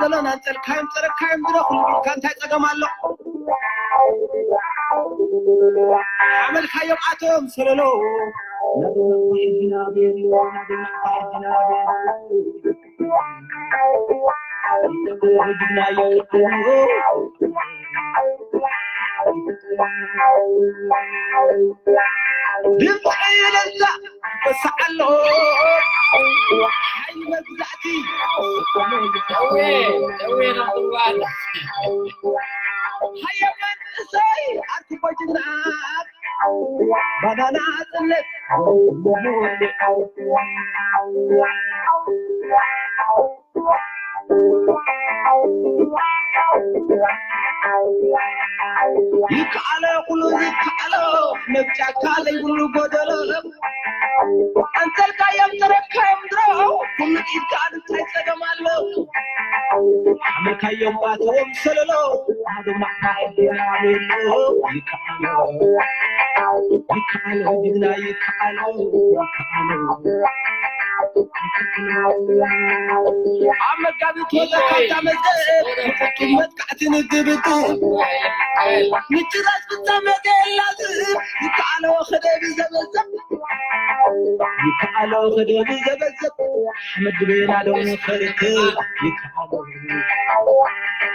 ዘለናን ጸልካዮም ጸረካዮም ድረኹም ኢልካ እንታይ ጸገም ኣሎ? ሓመድካዮም ኣቶም ሰለሎ። ድምፂ እልልታ ይበስሕ ኣሎ። ሓይሊ መግዛእቲ ደዌ ደዌ number one። ሃየ መንእሰይ ኣርክቦ ጅግና ባናና ጽነት ይከኣሎ ኩሉ ይከኣሎ ነብ ጫካ ዘይብሉ ጎደሎ። ኣንተልካዮም ተረካዮም ድሮ ኩሉ ኢድካ እንታይ ጸገም ኣሎ? ሓመልካዮም ኣተዎም ሰለሎ ኣዶማ ይከኣሎ ይከኣሎ ጅግና ይከኣሎ ይከኣሎ። ኣብ መጋቢት ወዘካታ መዝገብ ንፍጹም መጥቃዕቲ ንግብግብ ንጭራሽ ፍጻመ ከየላዝብ ይከኣሎ ክደብ ዘበዘብ ይከኣሎ ክደብ ዘበዘብ ሓመድ ቤና ዶ ንኸርክብ ይከኣሎ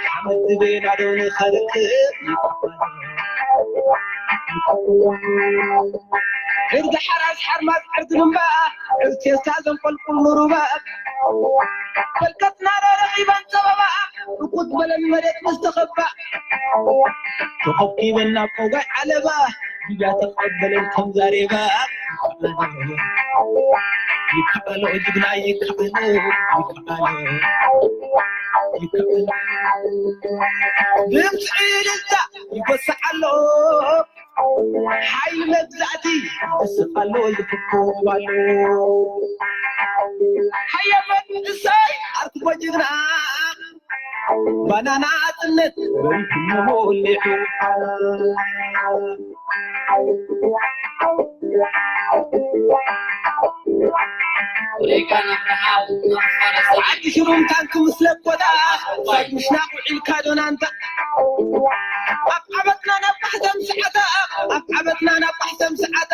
ሓመድ ቤና ዶ ንኸርክብ ይከኣሎ። ዕርዲ ሓራስ ሓርማዝ ዕርዲ ልምባ ዕርቴስታ ዘንቆልቁል ንሩባ በርከትና ረረኺበን ጸበባ ርቁት በለን መሬት ምስ ተኸባ ተኸብኪበን ናብ ቆጓይ ዓለባ ድያ ተቐበለን ከም ዛሬባ ይከኣሎ ጅግና ይከኣሎ ይከኣሎ ይከኣሎ ድምፂ እልልታ ይበስሕ ኣሎ። ሓይሊ መግዛእቲ ይስቕ ኣሎ ይፍኮብ ኣሎ። ሃየ መንእሰይ ኣርክቦ ጅግና ባናና ጽነት በሪቱ ሞሊዑ ዓዲ ሽሩም ታንክ ምስ ለኮታ ሳብ ምሽናቕ ውዒልካ ዶናንታ ኣብ ዓመትና ናብ ቃሕተም ሰዓታ ኣብ ዓመትና ናብ ቃሕተም ሰዓታ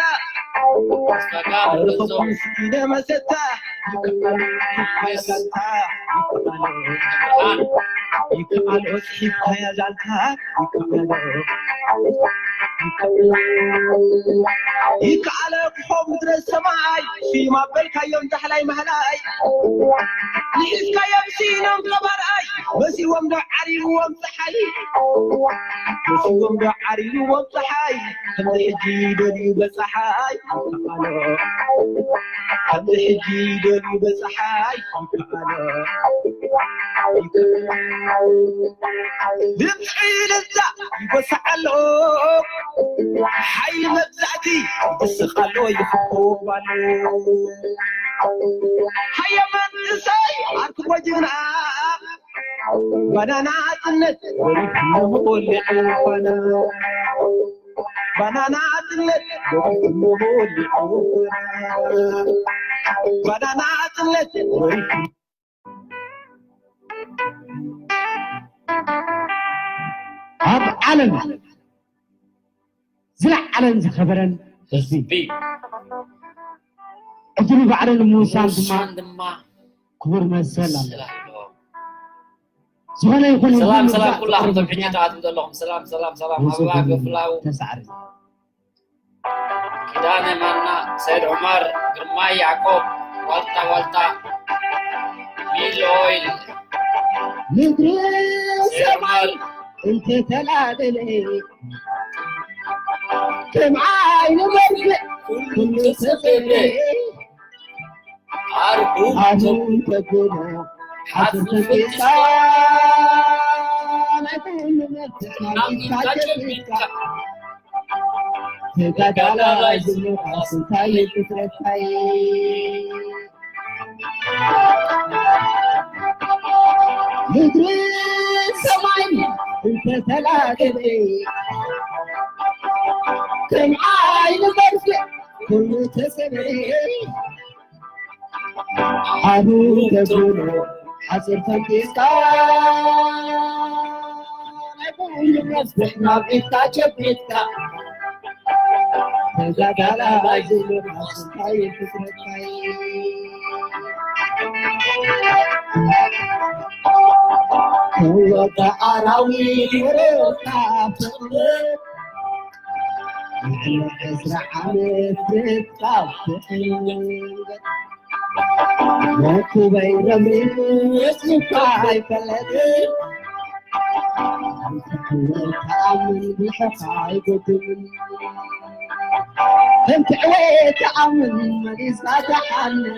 ርኽኩም ስኢነ መሰታ ይከኣሎ ጽሒፍካያ ዛንታ ይከኣሎ ክኾም ምድረ ሰማይ ስዩም ኣበልካዮም ዳሕላይ ማህላይ ንሒዝካዮም ስኢኖም ቀባርኣይ መሲዎም ዶ ዓሪብዎም ፀሓይ መሲዎም ዶ ዓሪብዎም ፀሓይ ከምዚ ሕጂ ደልዩ በፀሓይ ይከኣሎ ከምዚ ሕጂ ደልዩ በፀሓይ ይከኣሎ ድምፂ እልልታ ይበስሕ ኣሎ ሓይሊ መግዛእቲ ይስቕ ኣሎ ይፍኮብ ኣሎ ሃየ መንእሰይ ኣርክቦ ጅግና ባናና ጽነት ወሪድ ሞሊዑ ፋና ባናና ጽነት ወሪድ ሞሊዑ ፋና ባናና ጽነት ወሪድ ኣብ ዓለም ዝለዓለን ዝኸበረን ህዝቢ ዕድሉ ባዕሉ ንምውሳን ድማ ክቡር መሰል ኣለዎ። ዝኾነ ይኹን ሰላም ሰላም ኩላኹም ቶም ሕጂ ትኣትዉ ዘለኹም ሰላም ሰላም ሰላም ኣበባ ገፍላው ተሳዕሪ ኪዳነ ማና፣ ሰይድ ዑመር፣ ግርማይ ያዕቆብ፣ ዋልታ ዋልታ፣ ሚል ኦይል፣ ምድሪ ሰማይ እንተተላደለ ከም ዓይኒ በርግዕ ኩሉ ተሰበረ። ዓርቡ ዓርቡ ተጎዳ ሓፍን ተጌጣ ናይ ኩሉ መትሕና ጌታ ጀሚርካ ተጋዳላይ ዝምኻስ እንታይ ፍጥረታይ ምድሪ ሰማይ እንተተላገበ ከም ዓይኒ በርፊዕ ኩሉ ተሰበረ ሓሩ ተብሎ ሓፂር ፈንቂስካ ናይ ኩሉ መፍትሕ ናብ ኢድካ ጨቢጥካ ተጋዳላይ ዝብልካ ስንታይ ፍጥረትካይ ክወደ ኣራዊት ወረርካ ፍቕሪ ዕስራ ዓመት ምትካፍ ፍቕሪ መኩበይ ረምሪሙ ወፂኡካ ኣይፈለጥን። ተኣምን ብልሕኻ ኣይጎድልን። ከም ትዕወ ተኣምን መሊስካ ተሓንን።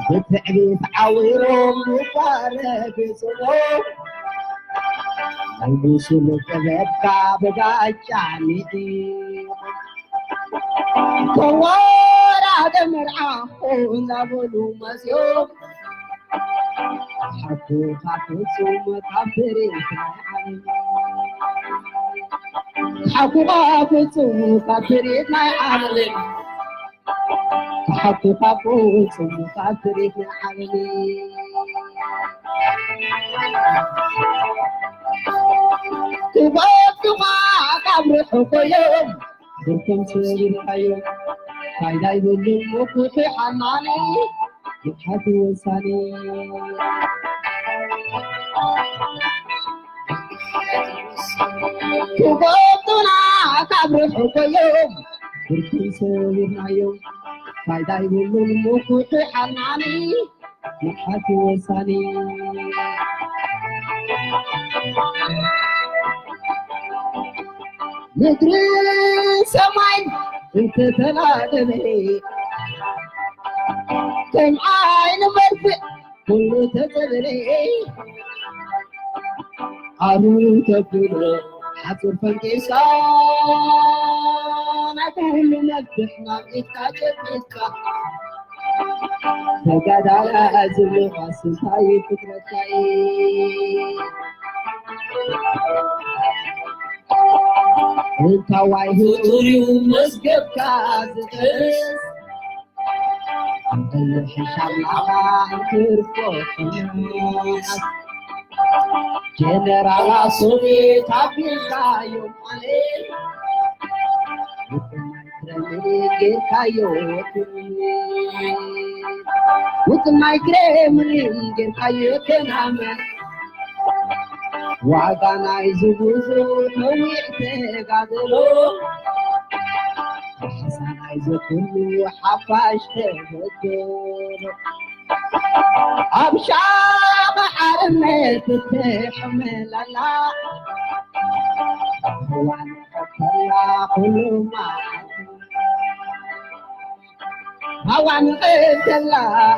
ብትዕቢት ዓዊሮም ምባረ ገጽሞ ናይ ምስሉ ጥበብካ ብጋጫ ንዒ ተዋራደ መርዓ እናበሉ መፅዮም ሓኩኻ ፍጹም ካብ ትርኢት ናይ ዓለም ሓኩኻ ፍጹም ካብ ትርኢት ናይ ዓለም ሓኩኻ ፍጹም ካብ ትርኢት ናይ ዓለም ክበብቱኻ ካብ ርሑቕ እዮም ብርቶም ሰቢርካዮ ፋይዳ ይብሉን ምኩሒ ሓማኒ ምትሓት ወሳኒ ክጎብጡና ካብ ርሑቕ እዮም ብርቶም ሰቢርናዮ ፋይዳ ይብሉን ምኩሒ ሓማኒ ምትሓት ወሳኒ ምድርን ሰማይን እንተተላደበ ከም ዓይኒ መርፍእ ኩሉ ተጸበረ ኣሩ ተብሎ ሓጹር ፈንቂሳ ናይ ኩሉ መፍትሕ ናብ ኢድካ ጨቢጥካ ተጋዳላ ዝብልኻ ስንታይ ፍጥረትካይ እንታዋይ ህጡር እዩ መዝገብካ ዝጠስ እንተይሕሻም ናኻ እንትርፎ ጀነራል ኣሶቤት ኣቢልካዮም ማለት ጌርካዮ ውጥናይ ክሬምሊን ጌርካዮ ከናመን ዋጋ ናይ ዝጉዙ ነዊሕ ተጋድሎ ሓሳ ናይ ዘኩሉ ሓፋሽ ተበገሎ ኣብ ሻቕ ሓርነት ትሕመለላ እዋን ከላ ኩሉ ሃዋ ንቕብተላ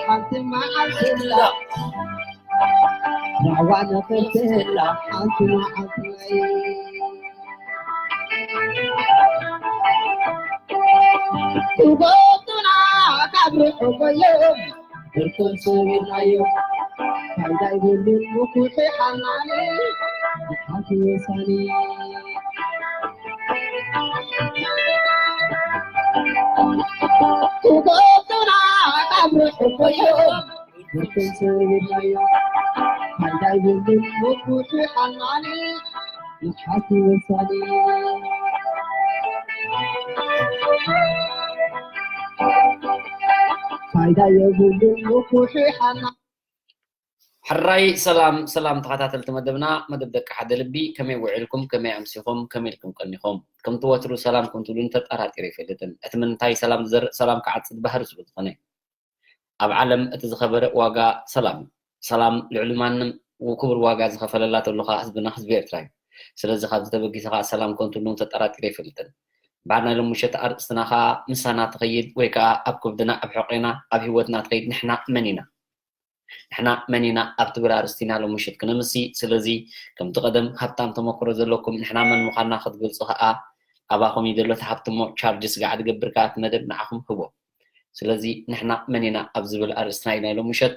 ሓንቲ መዓልትላ ሃዋ ንቕብተላ ሓንቲ መዓልትላይ ክጎብጡና ካብ ርሑቕ እዮም ብርኮም ሰቢርናዮ ፋይዳ ይብሉን ምኩሒ ሓማኒ ሓንቲ ወሳኒ ክጎብጡና ካብ ርሑቕ እዮም ብርኮም ሰቢርናዮ ፋይዳ ይብሉን ምኩሒ ሓማኒ ንሓቲ ወሳኒ ፋይዳ የብሉን ምኩሒ ሓና ሕራይ ሰላም ሰላም ተኸታተልቲ መደብና መደብ ደቂ ሓደ ልቢ ከመይ ውዒልኩም ከመይ ኣምሲኹም ከመይ ኢልኩም ቀኒኹም ከምቲ ወትሩ ሰላም ከም ትብሉን ተጠራጢረ ይፈልጥን እቲ ምንታይ ሰላም ዝዘርእ ሰላም ክዓጽድ ባህሪ ስለ ዝኾነ ኣብ ዓለም እቲ ዝኸበረ ዋጋ ሰላም እዩ። ሰላም ልዕሊ ማንም ክቡር ዋጋ ዝኸፈለላ ተሎኻ ህዝብና ህዝቢ ኤርትራ እዩ። ስለዚ ካብዚ ተበጊሰ ከዓ ሰላም ከንቱ ሎሚ ተጠራጢረ ኣይፈልጥን። እምበኣር ናይ ሎሚ ምሸት ኣርእስትና ከዓ ምሳና ትኸይድ ወይ ከዓ ኣብ ከብድና ኣብ ሕቖና ኣብ ህይወትና ትኸይድ ንሕና መን ኢና? ንሕና መን ኢና ኣብ ትብል ኣርእስቲ ኢና ሎሚ ምሸት ክነምሲ። ስለዚ ከምቲ ቀደም ሃብታም ተመክሮ ዘለኩም ንሕና መን ምዃንና ክትገልጹ ከዓ ኣባኹም እዩ ዘሎ እቲ ሃብቲ እሞ ቻርጅ ስጋዕ ድገብር ከዓ እቲ መደብ ንዓኹም ህቦ። ስለዚ ንሕና መን ኢና ኣብ ዝብል ኣርእስትና ኢና ኢሎም ምሸት።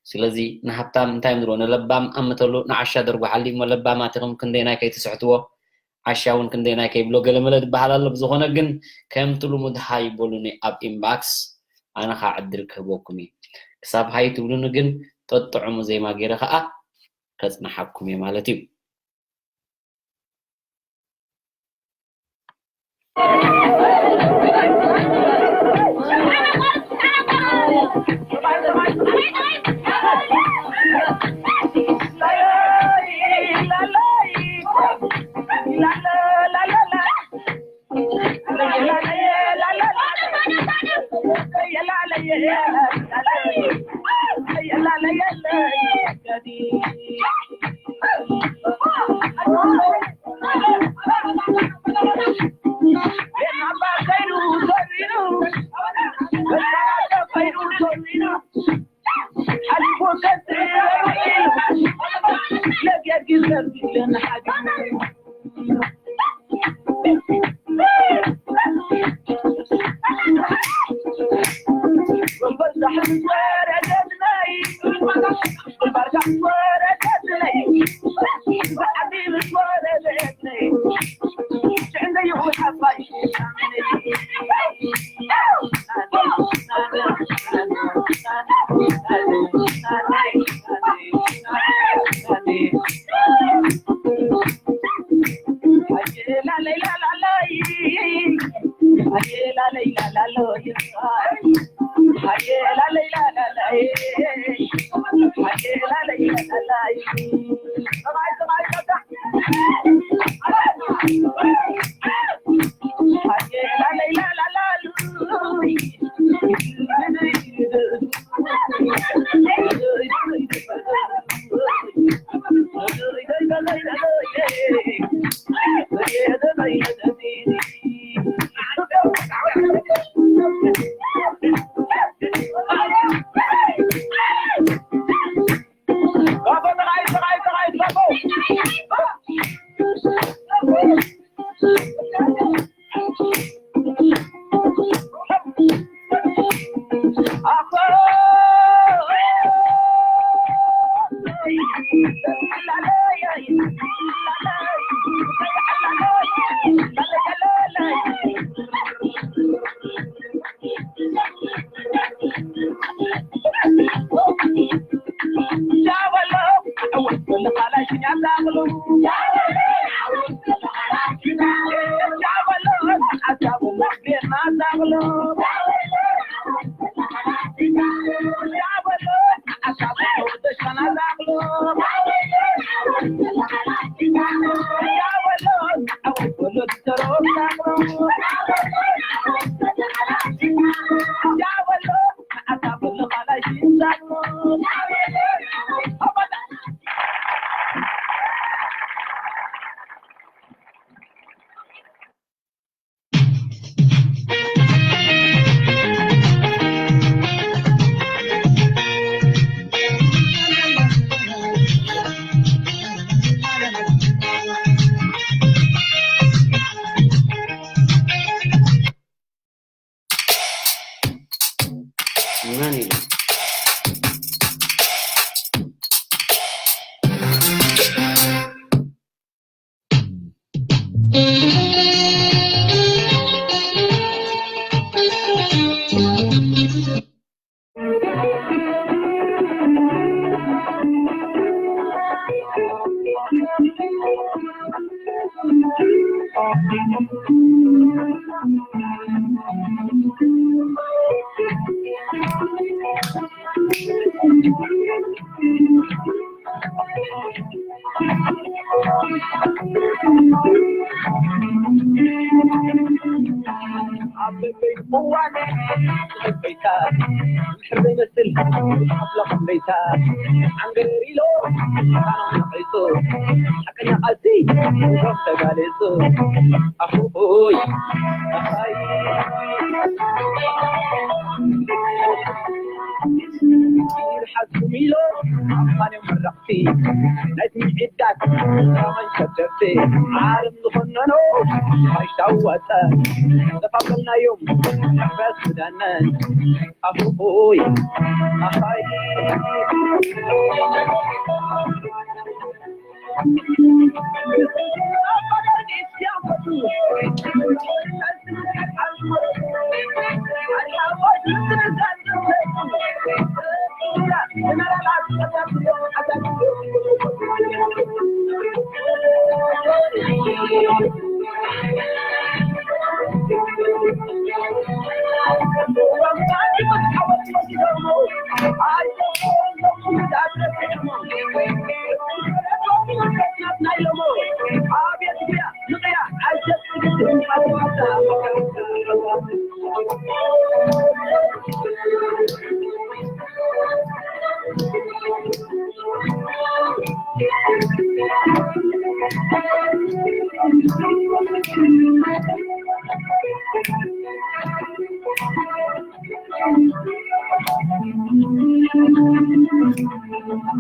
ስለዚ ንሃብታም እንታይ ንብሎ ንለባም ኣምተሉ ንዓሻ ደርጉሓሉ እሞ ለባማት ኢኹም ክንደይናይ ከይትስሕትዎ ዓሻ እውን ክንደይናይ ከይብሎ ገለመለ ዝበሃል ኣሎ ብዝኾነ ግን ከምቲ ልሙድ ሃይ በሉኒ ኣብ ኢንባክስ ኣነ ኸዓ ዕድል ክህበኩም እዩ ክሳብ ሃይ ትብሉኒ ግን ጠጥዑሙ ዜማ ገይረ ከዓ ከጽንሓኩም እየ ማለት እዩ።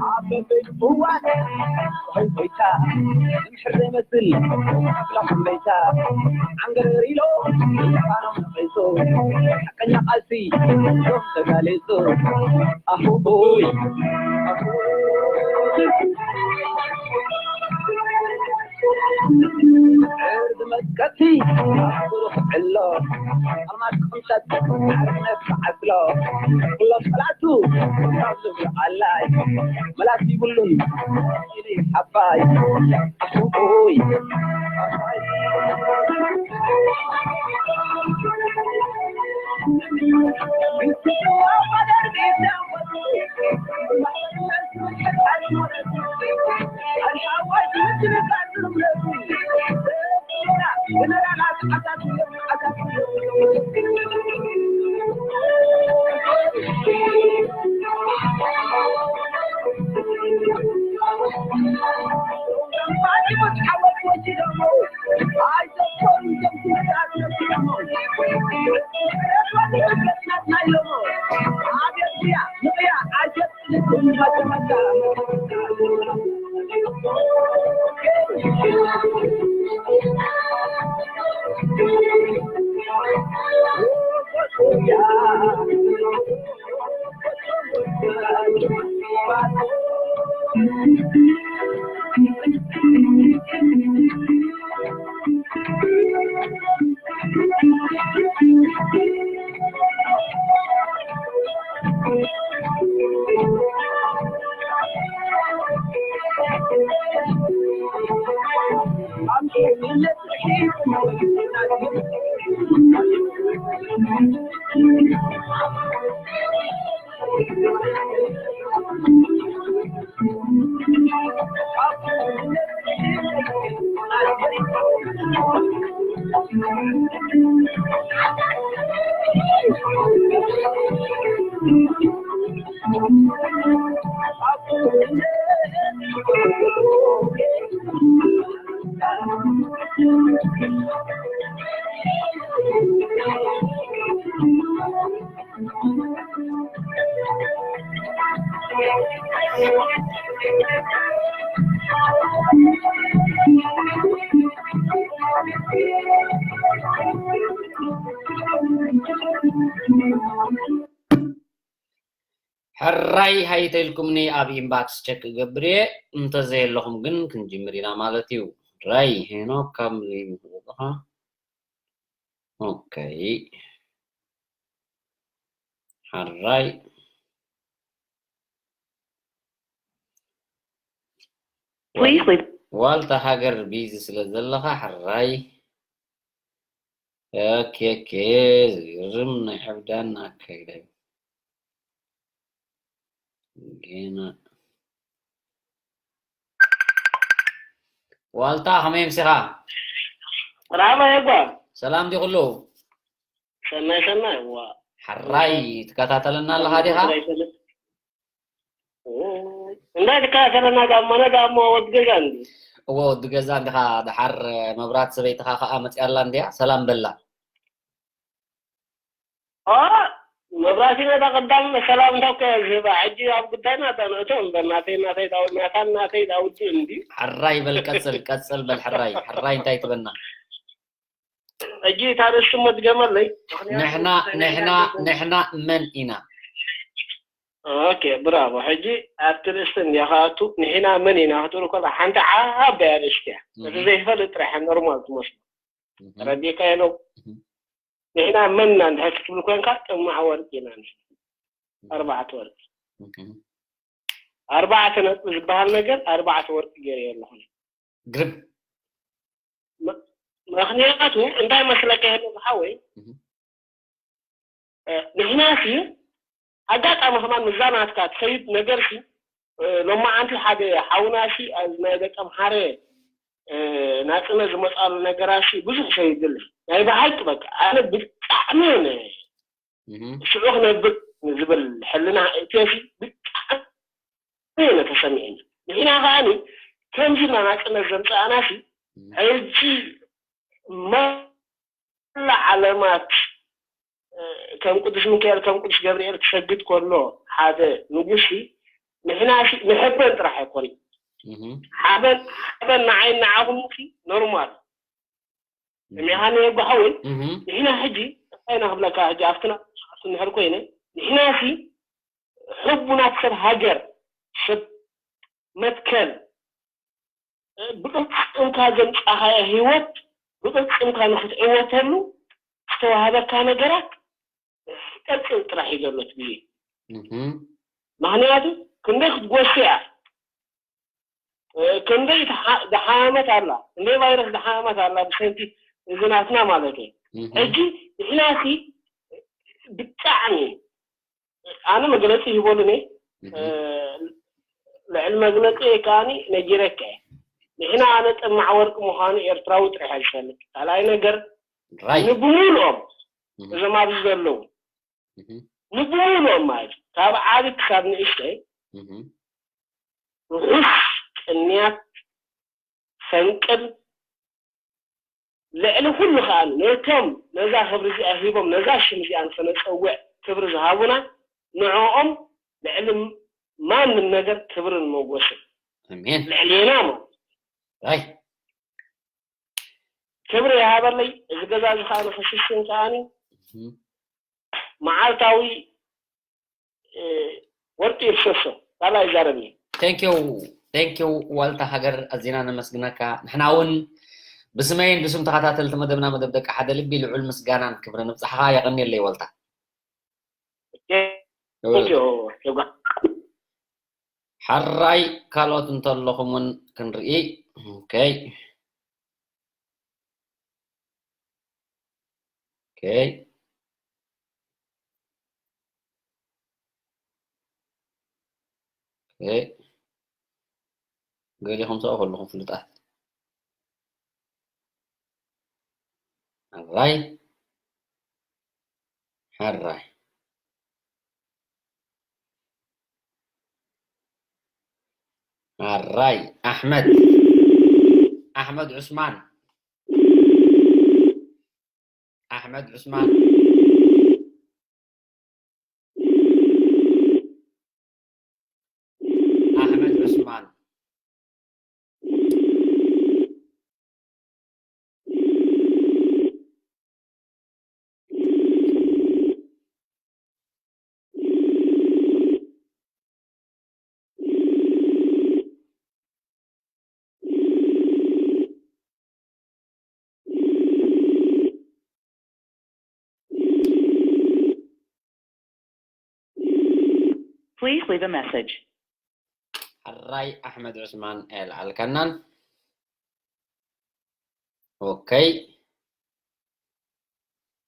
ኣብ እዋን ሆይታ ንምሕር ዘይመስል ኣፍላ ኩለይታ ዓንገር ኢሎ ፋኖም ተፈይቶ ሓቀኛ ቃልሲ ዮም ተጋሊጹ ኣሁይ ዕርዲ መቀቲ ብሩኽ ዕሎ ኣልማዝ ቅምጠት ዓርነት ዓስሎ ኩሎ ጸላቱ ካብ ዝብሉ ኣላይ መላስ ይብሉን ሓፋይ ኣሁይ ሕራይ ሃይተልኩምኒ ኣብ ኢንባክስ ቸክ እገብር እየ። እንተዘየለኹም ግን ክንጅምር ኢና ማለት እዩ። ሕራይ ሄኖክ ካብ ዘይምፍለጥኻ። ኦኬ። ሕራይ። Please leave. ዋልታ ሃገር ቢዚ ስለ ዘለኻ ሕራይ። ኦኬ፣ ኦኬ። ዝገርም ናይ ዕብዳን ኣካይዳ እዩ። ጌና። ዋልታ፣ ከመይ ኣምሲኻ? ራማ የጓ። ሰላም ድዩ ኩሉ? ሰናይ፣ ሰናይ፣ ዋ። ሕራይ፣ ትከታተለና ኣለኻ ዲኻ? እንታይ ትከታተለና? ጋሞ፣ ነጋሞ ወዲ ገዛ እንዲ። እዎ፣ ወዲ ገዛ እንዲኻ። ደሓር መብራት ሰበይትኻ ኸኣ መጽኣላ እንድያ። ሰላም በላ። ኦ፣ መብራህቲ ነታ ቀዳም ሰላምታ እኮ እያ ዝህባ። ሕጂ ኣብ ጉዳይና እታ ንእቶ እምበር፣ ናተይ፣ ናተይ ዳው-፣ ናታን ናተይ ዳውቲ እንዲ። ሕራይ በል፣ ቀጽል፣ ቀጽል በል፣ ሕራይ፣ ሕራይ እንታይ ትበና? ሕጂ እታ ርእሲ እሞ ድገመለይ። ንሕና፣ ንሕና፣ ንሕና መን ኢና? ኦኬ፣ ብራቮ። ሕጂ ኣብቲ ርእሲ እንዲያ ክኣቱ፣ ንሕና መን ኢና ክትብል ከላ፣ ሓንቲ ዓባይ ኣርእስቲ እያ። እቲ እህ። ዘይፈልጥ ጥራሕ ኖርማል ትመስሎ። እህ። ተረዲእካዮ ነው? እህ። ንሕና መን ኢና እንድሕር ክትብል ኮንካ፣ ጥማዕ ወርቂ ኢና ንሕና። እህ። ኣርባዕተ ወርቂ። እህ። ኣርባዕተ ነጥቢ ዝበሃል ነገር ኣርባዕተ ወርቂ ገይረ ኣለኹ። ግርም ምክንያቱ እንታይ መስለካ ይህሉ ዝሓወይ ንሕና ሲ ኣጋጣሚ ከማን ምዛ ናትካ ትኸይድ ነገር ሲ ሎማዓንቲ ሓደ ሓውና ሲ ናይ ደቂ ኣምሓረ ናፅነት ዝመፃሉ ነገራት ሲ ብዙሕ ሰይድል ናይ ብሓቂ በቃ ኣነ ብጣዕሚ ሽዑ ክነብር ዝብል ሕልና እትዮ ሲ ብጣዕሚ እነ ተሰሚዕኒ። ንሕና ከዓኒ ከምዚ ናናጽነት ዘምጽኣና ሲ ሕጂ መላ ዓለማት ከም ቅዱስ ሚካኤል ከም ቅዱስ ገብርኤል ክሰግድ ከሎ ሓደ ንጉስ ሲ ንሕና ሲ ንሕበን ጥራሕ ኣይኮን ሓበን ሓበን ንዓይ ንዓኹም ሲ ኖርማል እሚኻኒ የጓሓወይ ንሕና ሕጂ እንታይ ኢና ክብለካ ሕጂ ኣብትና ንሕር ኮይነ ንሕና ሲ ሕቡናት ሰብ ሃገር ሰብ መትከል ብቅልፅምካ ዘምፃኻዮ ህይወት ብቅልፅምካ ንክትዕወተሉ ዝተዋህበካ ነገራት ቀፅል ጥራሕ እዩ ዘሎ እቲ ግዜ ምክንያቱ ክንደይ ክትጎሲ እያ ክንደይ ዝሓመት ኣላ ክንደይ ቫይረስ ዝሓመት ኣላ ብሰንቲ እዚ ናትና ማለት እዩ ሕጂ ንሕና ሲ ብጣዕሚ ኣነ መግለፂ ይበሉኒ ልዕሊ መግለፂ ከዓኒ ነጊረካ እየ ንሕና ኣነ ጥማዕ ወርቂ ምዃኑ ኤርትራዊ ጥራሕ ዝፈልጥ ካልኣይ ነገር ንብሙሉኦም እዞም ኣብዚ ዘለዉ ንብሙሉኦም ማለት ካብ ዓቢ ክሳብ ንእሽተይ ርሑስ ቅንያት ፈንቅል ልዕሊ ኩሉ ከዓ ነቶም ነዛ ክብሪ እዚኣ ሂቦም ነዛ ሽም እዚኣ ንክነፀውዕ ክብሪ ዝሃቡና ንዕኦም ልዕሊ ማንም ነገር ክብርን ሞጎስን ኣሜን ልዕሌና ሞ ኣይ ክብሪ ይሃበለይ እዚ ገዛ እዚ ከዓ ንክሽሽን ከዓኒ መዓልታዊ ወርቂ ይፍሰሶ ካልኣ ይዛረብኒ ቴንኪው ቴንኪው ዋልታ ሃገር ኣዚና ነመስግነካ ንሕና እውን ብስመይን ብስም ተኸታተልቲ መደብና መደብ ደቂ ሓደ ልቢ ልዑል ምስጋናን ክብሪ ንብፅሓኻ የቐንየለይ ዋልታ ሓራይ ካልኦት እንተለኹም እውን ክንርኢ ኦኬ ኦኬ ገሊኹም ሰው ከለኹም ፍሉጣት ሕራይ ሕራይ ሕራይ ኣሕመድ ኣሕመድ ዑስማን ኣሕመድ ዑስማን ኣሕመድ ዑስማን Please leave a message. ሕራይ ኣሕመድ ዑስማን ኣየልዓልካናን ኦከይ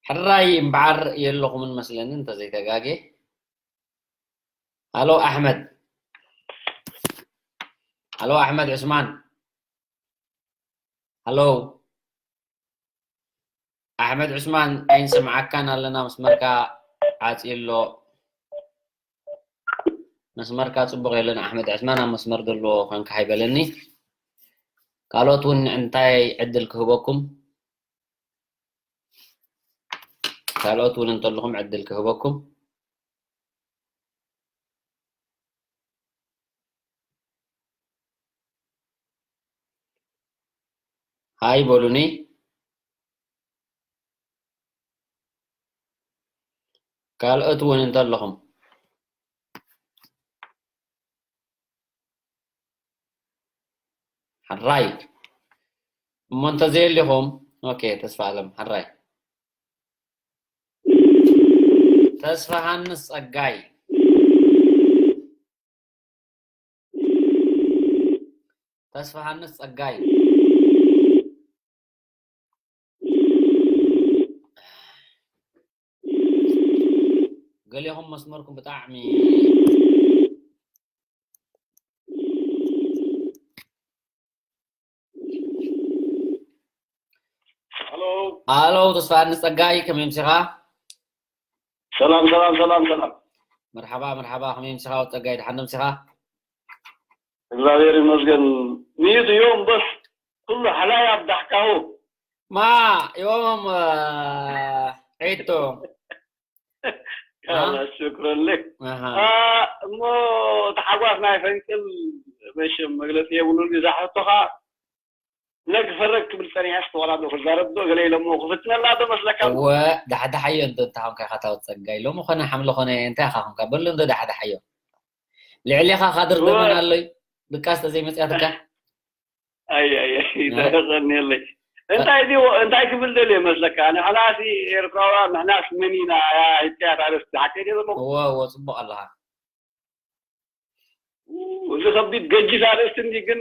ሕራይ እምበዓር የለኹምን መስለኒ እንተዘይተጋጌ ሃሎ ኣሕመድ ሃሎ ኣሕመድ ዑስማን ሃሎ ኣሕመድ ዑስማን ኣይንሰምዓካን ኣለና መስመርካ ዓፂ ኣሎ መስመርካ ፅቡቅ የለን ኣሕመድ ዕስማን ኣብ መስመር ዘለዎ ኮንካ ሃይበለኒ ካልኦት እውን እንታይ ዕድል ክህበኩም ካልኦት እውን እንተለኹም ዕድል ክህበኩም ሃይ በሉኒ ካልኦት እውን እንተለኹም ሕራይ እሞ እንተዘየሊኹም ኦኬ ተስፋ ኣለም ሕራይ ተስፋ ሃንስ ጸጋይ ተስፋሃንስ ጸጋይ። ገሌኹም መስመርኩም ብጣዕሚ። ሄሎ። ኣለው ተስፋሃንስ ጸጋይ፣ ከመይ ምሲኻ? ሰላም ሰላም ሰላም ሰላም። መርሓባ መርሓባ፣ ከመይ ምሲኻ ወዲ ጸጋይ፣ ደሓን ዶ ምሲኻ? እግዚኣብሔር ይመስገን። ሚዩት እዮም በስ ኩሉ ሓላይ ኣብ ዳሕካሁ። ማ እዮም ዒቶ ካላ ሽክረን ለክ ኣሃ። እሞ ተሓጓስ ናይ ፈንቅል መሸም መግለፂ የብሉን። እዛ ሕቶኻ ነግ ፈረግ ክብል ፀኒሐ ስተዋላ ዶ ክዛረብ ዶ ገለ ኢለሞ ክፍትነላ ዶ መስለካ? እወ ዳሕዳሓዮ እንዶ እንተ ኾንካ ኢኻ ታወት ጸጋይ ሎሚ ኾነ ሓምለ ኾነ እንታይ ኢኻ ኾንካ በሉ እንዶ ዳሕዳሓዮ። ልዕሌኻ ካድር እወ። ዘመን ኣሎይ ድቃስ ተዘይመጽያትካ ኣይ ኣይ ኣይ ተደቀኒለይ። እንታይ ድዩ እንታይ ክብል ደልየ መስለካ? ንሕናሲ ኤርትራውያን ንሕናስ መን ኢና? ያ ኢትያ ታረስ ሓቂ ድዩ ዘሎ? እወ እወ ጽቡቕ ኣለኻ። እዚ ከቢድ ገጅፍ ኣርእስቲ እንዲ ግን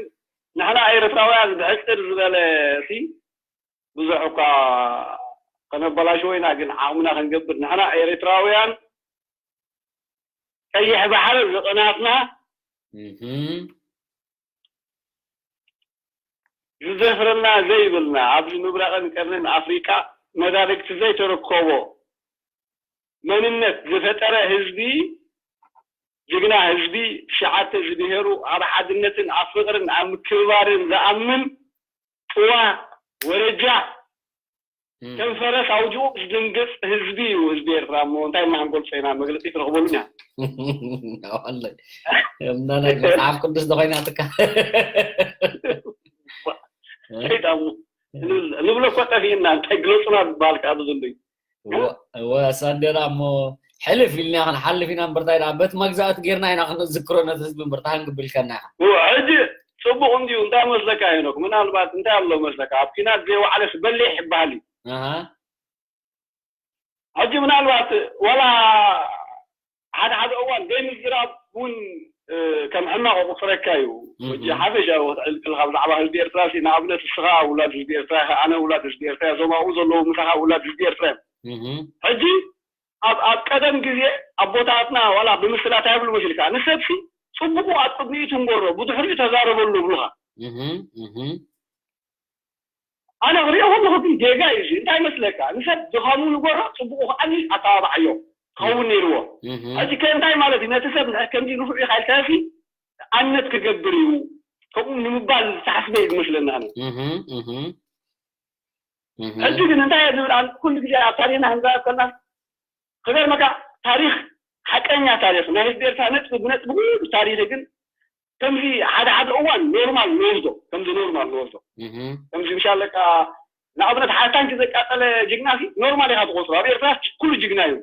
ንሕና ኤርትራውያን ብሕጽር ዝበለ ሲ ብዙሕ እኳ ከነበላሽዎ ኢና፣ ግን ዓቕምና ክንገብር ንሕና ኤርትራውያን ቀይሕ ባሕሪ ዝቕናትና እህም። ዝደፍረና ዘይብልና ኣብዚ ምብራቕን ቀርንን ኣፍሪቃ መዳርግቲ ዘይተረከቦ መንነት ዝፈጠረ ህዝቢ ጅግና ህዝቢ ትሽዓተ ዝብሄሩ ኣብ ሓድነትን ኣብ ፍቕርን ኣብ ምክብባርን ዝኣምን ጥዋ ወረጃ ከም ፈረስ ኣውጅኡ ዝድንግፅ ህዝቢ እዩ ህዝቢ ኤርትራ። እሞ እንታይ እና ክንገልፆ ኢና? መግለፂ ትረኽበሉን እያ። ወላሂ እምና ናይ መጽሓፍ ቅዱስ ዝኾይና ትካ ሰይጣን ንብሎ እኮ ጠፊእና እንታይ ግለፁና ዝበሃል ከዓ ብዙ እንዶ እዩ። ወ- ወ- ሰንደና እሞ ሕልፍ ኢልና ክንሓልፍ ኢና እምበርታ ኢና በቲ መግዛእቲ ጌርና ኢና ክንዝክሮ ነቲ ህዝቢ እምበርታ ክንግብል ከና ኢኻ ሕጂ ፅቡቕ እንድዩ እንታይ መስለካ ሄኖክ? ምናልባት እንታይ ኣሎ መስለካ ኣብ ኪናት ዘይወዓለስ በሊሕ ይበሃል እዩ። ኣሃ። ሕጂ ምናልባት ዋላ ሓደ ሓደ እዋን ዘይምዝራብ እውን ከም ሕማቕ ቁፅረካ እዩ። ሕጂ ሓፈሻዊ ክትዕልቅልካ ብዛዕባ ህዝቢ ኤርትራ ሲ ንኣብነት እስኻ ውላድ ህዝቢ ኤርትራ ኢኻ፣ ኣነ ውላድ ህዝቢ ኤርትራ እያ፣ እዞም ኣብኡ ዘለዉ ምሳኻ ውላድ ህዝቢ ኤርትራ እዮም። ሕጂ ኣብ ኣብ ቀደም ግዜ ኣቦታትና ዋላ ብምስላ እንታይ ይብሉ መሲልካ ንሰብሲ ፅቡቁ ኣብ ቅድሚኡ ትንጎሮ ብድሕሪኡ ተዛረበሉ ይብሉኻ። ኣነ ክሪኦ ከለኹ ግን ጌጋ እዩ እዚ እንታይ መስለካ ንሰብ ድኻሙ ንጎሮ ፅቡቁ ከዓ ኣተባብዓዮ ክኸውን ነይርዎ። ሕጂ ከ እንታይ ማለት እዩ ነቲ ሰብ ከምዚ ንፉዕ ኢኻ ኢልካሲ ኣነት ክገብር እዩ ከምኡ ንምባል ዝሓስበ እዩ ዝመስለኒ ኣነ። ሕጂ ግን እንታይ እየ ዝብል ኣነ ኩሉ ግዜ ኣብ ታሪክና ክንዛረብ ከለና ክገርመካ ታሪክ ሓቀኛ ታሪክ ናይ ህዝቢ ኤርትራ ነጥቢ ብነጥቢ ኩሉ ታሪክ ግን ከምዚ ሓደ ሓደ እዋን ኖርማል ንወስዶ ከምዚ ኖርማል ንወስዶ ከምዚ ምሻለካ ንኣብነት ሓደ ታንኪ ዘቃጠለ ጅግና ሲ ኖርማል ኢካ ትቆፅሮ ኣብ ኤርትራ ኩሉ ጅግና እዩ።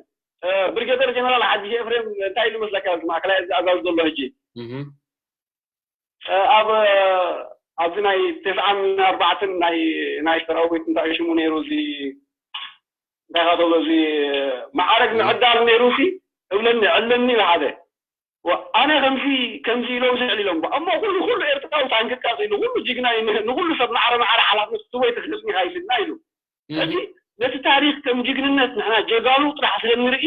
ብርጌደር ጀነራል ሓድሽ ኤፍሬም እንታይ ኢሉ መስለካ ማእከላይ እዚ ኣዛዚ ዘሎ ሕጂ ኣብ ኣብዚ ናይ ተስዓን ኣርባዕተን ናይ ናይ ሰራዊት እንታይ ሽሙ ነይሩ እዚ እንታይ ካ ተብሎ እዚ ማዕረግ ምዕዳል ነይሩ ሲ እብለኒ ዕለኒ ሓደ ኣነ ከምዚ ከምዚ ኢሎም ዝዕል ኢሎም እሞ ኩሉ ኩሉ ኤርትራዊ ታንክቃ ኢሉ ኩሉ ጅግና ንኩሉ ሰብ ማዕረ ማዕረ ሓላፍነት ትወይ ትክእልኒ ኢካ ኢልና ኢሉ ሕጂ ነቲ ታሪክ ከም ጅግንነት ንሕና ጀጋኑ ጥራሕ ስለ ንርኢ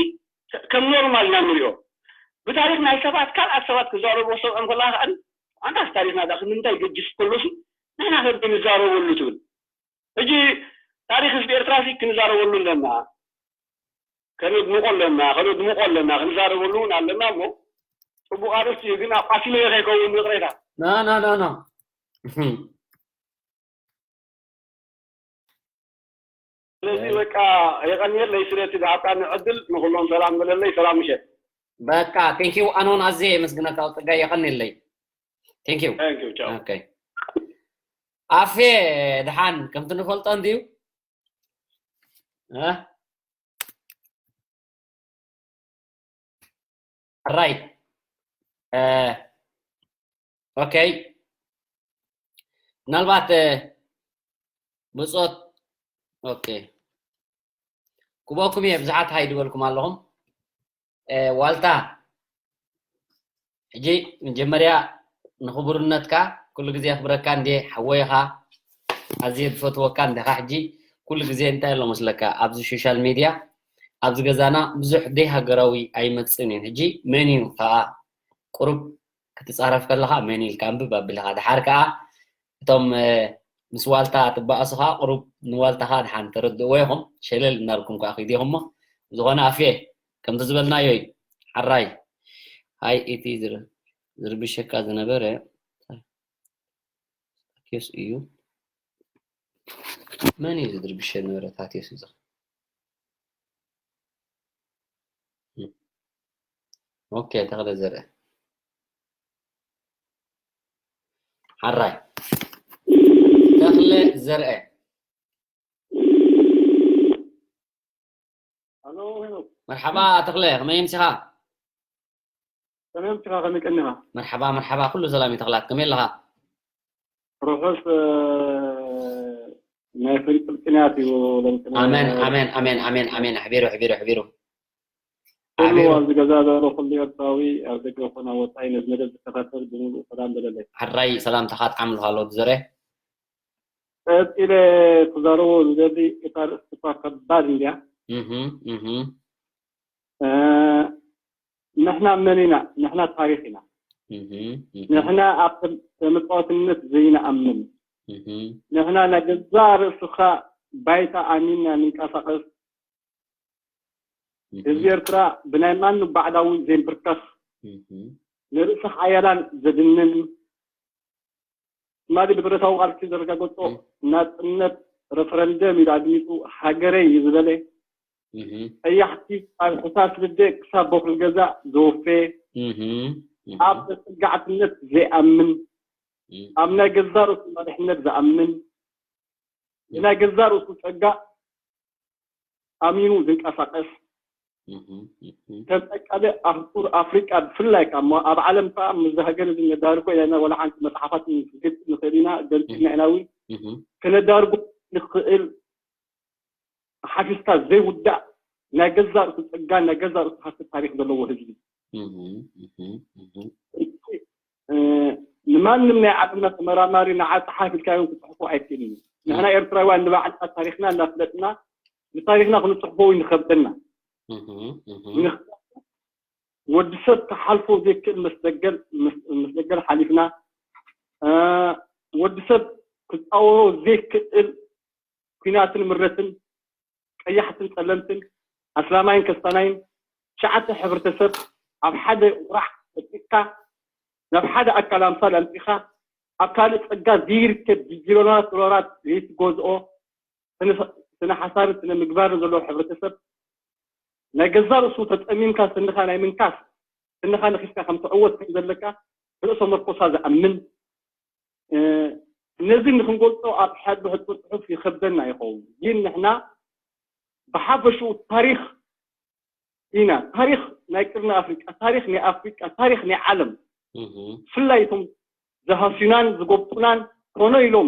ከም ኖርማል ኢና ንሪኦ። ብታሪክ ናይ ሰባት ካልኣት ሰባት ክዛረብዎ ሰምዖም ከለካ ከኣ ኣንታስ ታሪክና ዳ ንምንታይ ገጅፍ ከሎሲ ንሕና ከ ንዛረበሉ ትብል። ሕጂ ታሪክ ህዝቢ ኤርትራ ሲ ክንዛረበሉ ኣለና፣ ከነድምቆ ኣለና፣ ከነድምቆ ኣለና፣ ክንዛረበሉ እውን ኣለና እሞ ፅቡቅ ኣርእስቲ እዩ ግን ኣቃሲለዮ ከይከውን ይቅሬታ። ና ና ና ና ስለዚ በቃ የቀንየለይ ስለቲ ዝሃብካኒ ዕድል ንኩሎም ሰላም በለለይ። ሰላም ምሸት። በቃ ቴንኪው ኣኖን ኣዝየ የመስግነካ ወዲ ጸጋይ የቀንየለይ። ቴንኪው Thank you ቻው። Okay ኣፌ ድሓን ከምቲ ንፈልጦ እንድዩ እ ራይት ኦኬ ምናልባት ብፆት ኦኬ ክበኩም እየ ብዙሓት ሃይ ድበልኩም ኣለኹም ዋልታ ሕጂ መጀመርያ ንኽቡርነትካ ኩሉ ግዜ የኽብረካ እንዴ ሓወይኻ ኣዝየ ዝፈትወካ እንዴኻ ሕጂ ኩሉ ግዜ እንታይ ኣሎ መስለካ ኣብዚ ሶሻል ሚድያ ኣብዚ ገዛና ብዙሕ ደይ ሃገራዊ ኣይመጽእን እዩ ሕጂ መን እዩ ከዓ ቁሩብ ክትጻረፍ ከለኻ መን ኢልካ ኣንብብ ኣብልኻ ድሓር ከዓ እቶም ምስ ዋልታ ትበኣሱ ከዓ ቁሩብ ንዋልታኻ ድሓን ተረድእዎ ኢኹም ሸለል እናልኩም ከዓ ኪዱ ኢኹም እሞ ብዝኾነ ኣፍየ ከምቲ ዝበልናዮ እዩ ሓራይ ሃይ እቲ ዝርብሸካ ዝነበረ ታቴዎስ እዩ መን እዩ ዝድርብሸ ዝነበረ ታቴዎስ እዩ ኦኬ ተኽለ ዘርአ ሓራይ ተኽለ ዘርአ መርሓባ ተኽለ ከመይ ምሲኻ ከመይ ምሲኻ ከመይ ቀኒኻ መርሓባ መርሓባ ኩሉ ሰላም እዩ ተኽላት ከመይ ኣለኻ ርሑስ ናይ ፍልቅልቅንያት እዩ ኣሜን ኣሜን ኣሜን ኣሜን ኣሜን ኣሕቢሩ ኣሕቢሩ ኣሕቢሩ ኩሉ ኣብዚ ገዛ ዘሎ ኩሉ ኤርትራዊ ኣብ ደገ ኮነ ኣብ ወፃኢ ነዚ መደብ ዝከታተል ብምሉእ ሰላም በለለይ። ሕራይ ሰላምታኻ ጥዓምልካ ኣሎ ወዲ ዘርኤ። ቀፂለ ክዛረቦ ዝደሊ እታ ርእሲ እኳ ከባድ እንድያ። እህ እህ እ፣ ንሕና መን ኢና? ንሕና ታሪኽ ኢና። እህ እህ ንሕና ኣብ ተም- ተመፃወትነት ዘይንኣምን። እህ ንሕና ናይ ገዛእ ርእስኻ ባይታ ኣሚንና ንንቀሳቐስ ህዝቢ ኤርትራ ብናይ ማንም ባዕዳዊ ዘይንብርከኽ ንርእሰ ሓያላን ዘድንን ትማሊ ብብረታዊ ቃልሲ ዘረጋገጾ ናጽነት ረፈረንደም ኢሉ ኣድሚጹ ሃገረይ እዩ ዝበለ ቀያሕቲ ኣብ ሕሳስ ልደ ክሳብ በኩል ገዛ ዘወፈየ ኣብ ተጸጋዕትነት ዘይኣምን ኣብ ናይ ገዛ ርእሱ መሪሕነት ዝኣምን ብናይ ገዛ ርእሱ ጸጋ ኣሚኑ ዝንቀሳቀስ ከም ቀቃሊ ኣህጉር ኣፍሪቃ ብፍላይ ካብ ኣብ ዓለም ከዓ ምስዚ ሃገር እዚ ነዳርጎ ኢና ወላ ሓንቲ መፅሓፋት ክንገልፅ ንኽእል ኢና ገልፅና ኢና እውን ክነዳርጎ ንኽእል ሓፊዝካ ዘይውዳእ ናይ ገዛ ርእሱ ፀጋ ናይ ገዛ ርእሱ ሃፍቲ ታሪክ ዘለዎ ህዝቢ ንማንም ናይ ዓለምና ተመራማሪ ንዓ ፀሓፍ ኢልካ እውን ክፅሕፎ ኣይክእልን እዩ ንሕና ኤርትራውያን ንባዕልና ታሪክና እናፍለጥና ንታሪክና ክንፅሕፎ እውን ይኸብደና ወዲ ሰብ ክሓልፎ ዘይክእል መስደገል መስደገል ሓሊፍና ወዲ ሰብ ክፃወሮ ዘይክእል ኲናትን ምረትን ቀያሕትን ፀለምትን ኣስላማይን ከስታናይን ትሽዓተ ሕብረተሰብ ኣብ ሓደ ቁራዕ ጠቂጥካ ናብ ሓደ ኣካል ኣምሳል ኣምፂኻ ኣብ ካልእ ፀጋ ዘይርከብ ቢሊዮናት ዶላራት ዘይትገዝኦ ስነ ሓሳብን ስነ ምግባርን ዘለዎ ሕብረተሰብ ናይ ገዛ ርእሱ ተፀሚምካ ስንኻ ናይ ምንካስ ስንኻ ነኺስካ ከም ትዕወት ከም ዘለካ ርእሰ መርኮሳ ዝኣምን ነዚ ንክንገልፆ ኣብ ሓድሕድ ፅሑፍ ይኸብደና ይኸውን ግን ንሕና ብሓፈሽኡ ታሪክ ኢና ታሪክ ናይ ቅርኒ ኣፍሪቃ ታሪክ ናይ ኣፍሪቃ ታሪክ ናይ ዓለም ብፍላይ እቶም ዝሃስዩናን ዝጎብጡናን ኮነ ኢሎም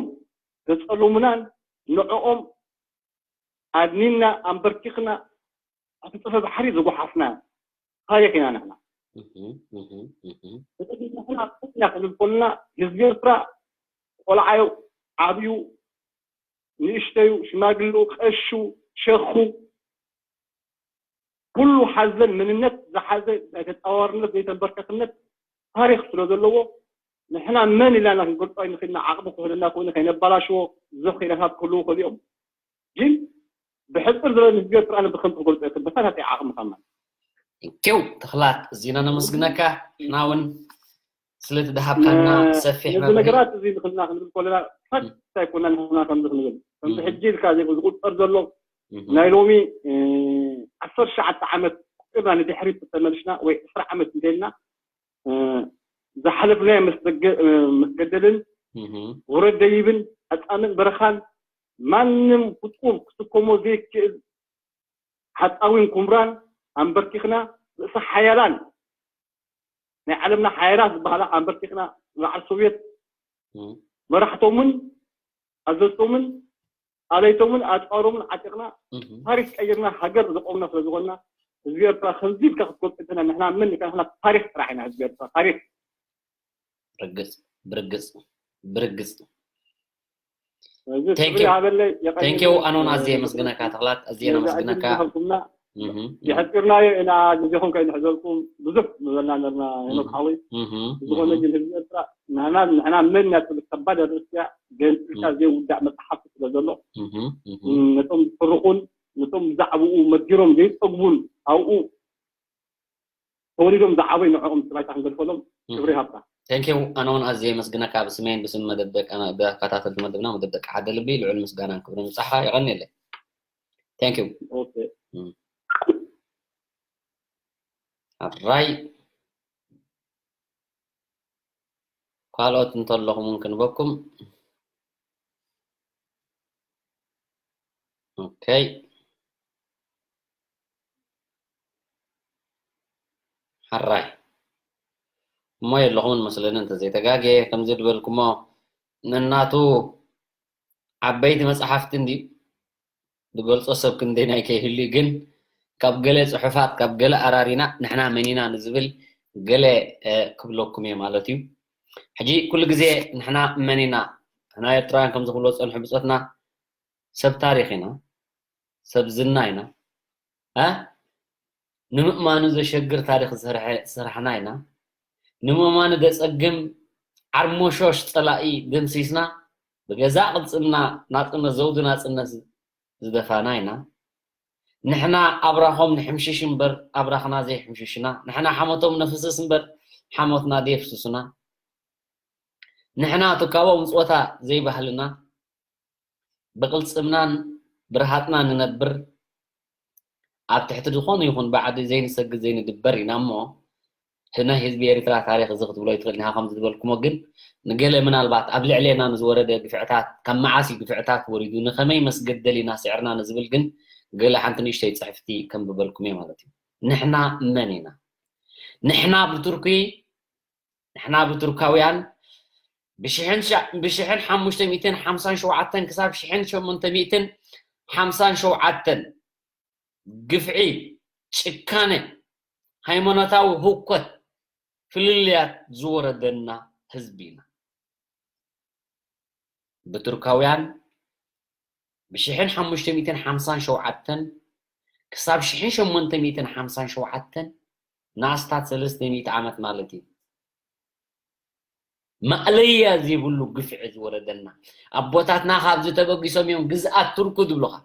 ዘፀለሙናን ንዕኦም ኣድኒና ኣንበርኪኽና ኣቲ ፅፈ ባሕሪ ዝጎሓፍና ታሪክ ኢና ንሕና ንሕና ክንብል ከለና ህዝቢ ኤርትራ ቆልዓዩ ዓብዩ ንእሽተዩ ሽማግልኡ ቀሹ ሸኹ ኩሉ ሓዘን መንነት ዝሓዘ ናይ ተፃዋርነት ዘይተንበርከክነት ታሪክ ስለ ዘለዎ ንሕና መን ኢላና ክንገልፆ ኣይንኽእልና ዓቕሚ ክህልና ኮይኑ ከይነባላሽዎ ብዙሕ ክኢላታት ክህልዉ ይኽእሉ እዮም ግን ብሕፅር ዝበለ ንህዝቢ ኤርትራ ንብከንቱ ክገልፆ የክል በታታተይ ዓቕሚ ከማን ቴው ተኽላት እዚና ነመስግነካ ንሕና እውን ስለቲ ዝሃብካና ሰፊሕ ነዚ መብርሂ ነገራት እዚ ንክልና ክንብል ከለና ፈት ኣይኮና ንሕና ከምዚ ክንብል ከምዚ ሕጂ ኢልካ ዝቁፀር ዘሎ ናይ ሎሚ ዓሰርተ ትሽዓተ ዓመት ቁፅርና ንድሕሪት ተመልሽና ወይ ዕስራ ዓመት እንተልና ዝሓለፍናዮ ምስ ገደልን ውረድ ደይብን ኣፃምእን በረኻን ማንም ፍጡር ክስከሞ ዘይክእል ሓፃዊን ኩምራን ኣንበርኪኽና ርእሰ ሓያላን ናይ ዓለምና ሓያላት ዝበሃላ ኣንበርኪኽና በዓል ሶቭየት መራሕቶምን ኣዘዝቶምን ኣለይቶምን ኣፅዋሮምን ዓጢቕና ታሪክ ቀይርና ሃገር ዘቆምና ስለ ዝኾንና ህዝቢ ኤርትራ ከምዚ ኢልካ ክትገልፅ እንተና ንሕና ምን ኢልካ ንሕና ታሪክ ጥራሕ ኢና ህዝቢ ኤርትራ ታሪክ ብርግጽ ብርግጽ ብርግጽ ስለዚ Thank ክብሪ you. ሃበለይ። Thank you ኣኖን፣ ኣዝየ የመስግነካ። ተኽላት፣ ኣዝየ ነመስግነካ። ዝኸልኩምና እህ፣ እህ። የሕፂርናዮ ኢና፣ ግዜኹም ከይንሕዘልኩም ብዙሕ ምበልና ነርና። ሄኖክ ሓወይ፣ እህ፣ ዝኾነ እህ። ግን ህዝቢ ኤርትራ ንሕና ንሕና መን ኢና ትብል ከባድ ኣርእስቲ እያ። ገንፂልካ እህ። ዘይውዳእ መፅሓፍ ስለ ዘሎ እህ፣ እህ። ነቶም ዝፍርኹን ነቶም ብዛዕባኡ መጊሮም ዘይፀግቡን ኣብኡ ተወሊዶም ዝዓበዩ ንዕኦም እቲ ባይታ ክንገድፈሎም። እህ። ክብሪ ሃብታ። Thank you ኣነ እውን ኣዝየ የመስግነካ ብስመይን ብስም መደብ ደቂ ኣና- ተከታተልቲ መደብና መደብ ደቂ ሓደ ልቢ ልዑል ምስጋናን ክብርን ይብጻሕካ። የቐንየለይ። Thank you። ኦኬ። ኣራይ ካልኦት እንተለኹም እውን ክንበኩም። ኦኬ። ሓራይ እሞ የለኹምን መስለኒ እንተዘይተጋጌ። ከምዚ ዝበልኩሞ ነናቱ ዓበይቲ መጽሓፍቲ እንዲ ዝገልጾ ሰብ ክንደይ ናይ ከይህሉ እዩ፣ ግን ካብ ገለ ጽሑፋት ካብ ገለ ኣራሪና ንሕና መን ኢና ንዝብል ገለ እ፣ ክብለኩም እየ ማለት እዩ። ሕጂ ኩሉ ግዜ ንሕና መን ኢና፣ ንሕና ኤርትራውያን ከምዚ ክብሎ ዝጸንሑ ብጾትና ሰብ ታሪኽ ኢና፣ ሰብ ዝና ኢና። እ? ንምእማኑ ዘሸግር ታሪኽ ዝሰርሐ- ዝሰራሕና ኢና። ንምእማኑ ዘጸግም ዓርሞሾሽ ጸላኢ ደምሲስና ብገዛእ ቅልጽምና ናጽነት ዘውዲ ናጽነት ዝደፋና ኢና። ንሕና ኣብራኾም ንሕምሽሽ እምበር ኣብራኽና ዘይሕምሽሽና። ንሕና ሓሞቶም ነፍስስ እምበር ሓሞትና ዘየፍስሱና። ንሕና ትካቦ ምጽወታ ዘይባህልና። ብቕልጽምናን ብርሃጽናን ንነብር። ኣብ ትሕቲ ዝኾነ ይኹን ባዕዲ ዘይንሰግድ ዘይንድበር ኢና እሞ፣ ናይ ህዝቢ ኤርትራ ታሪኽ እዚ ክትብሎ ይትኽእል ኢኻ ከምዚ ዝበልኩሞ፣ ግን ንገለ ምናልባት ኣብ ልዕሌና ንዝወረደ ግፍዕታት፣ ካብ መዓስ እዩ ግፍዕታት ወሪዱ፣ ንኸመይ መስገደል ኢና ስዒርና ንዝብል ግን ገለ ሓንቲ ንእሽተይ ጽሕፍቲ ከንብበልኩም እየ ማለት እዩ። ንሕና መን ኢና? ንሕና ብቱርኪ ንሕና ብቱርካውያን ብሽሕን ሻ- ብሽሕን ሓሙሽተ ሚእትን ሓምሳን ሸውዓተን ክሳብ ሽሕን ሸሞንተ ሚእትን ሓምሳን ሸውዓተን ግፍዒ፣ ጭካነ፣ ሃይማኖታዊ ህውከት፣ ፍልልያት ዝወረደና ህዝቢ ኢና። ብቱርካውያን ብሽሕን ሓሙሽተ ሚእትን ሓምሳን ሸውዓተን ክሳብ ሽሕን ሸሞንተ ሚእትን ሓምሳን ሸውዓተን ንኣስታት ሰለስተ ሚእቲ ዓመት ማለት እዩ። ማእለያ ዘይብሉ ግፍዒ ዝወረደና፣ ኣቦታትና ካብዚ ተበጊሶም እዮም ግዝኣት ቱርኩ ዝብሉኻ።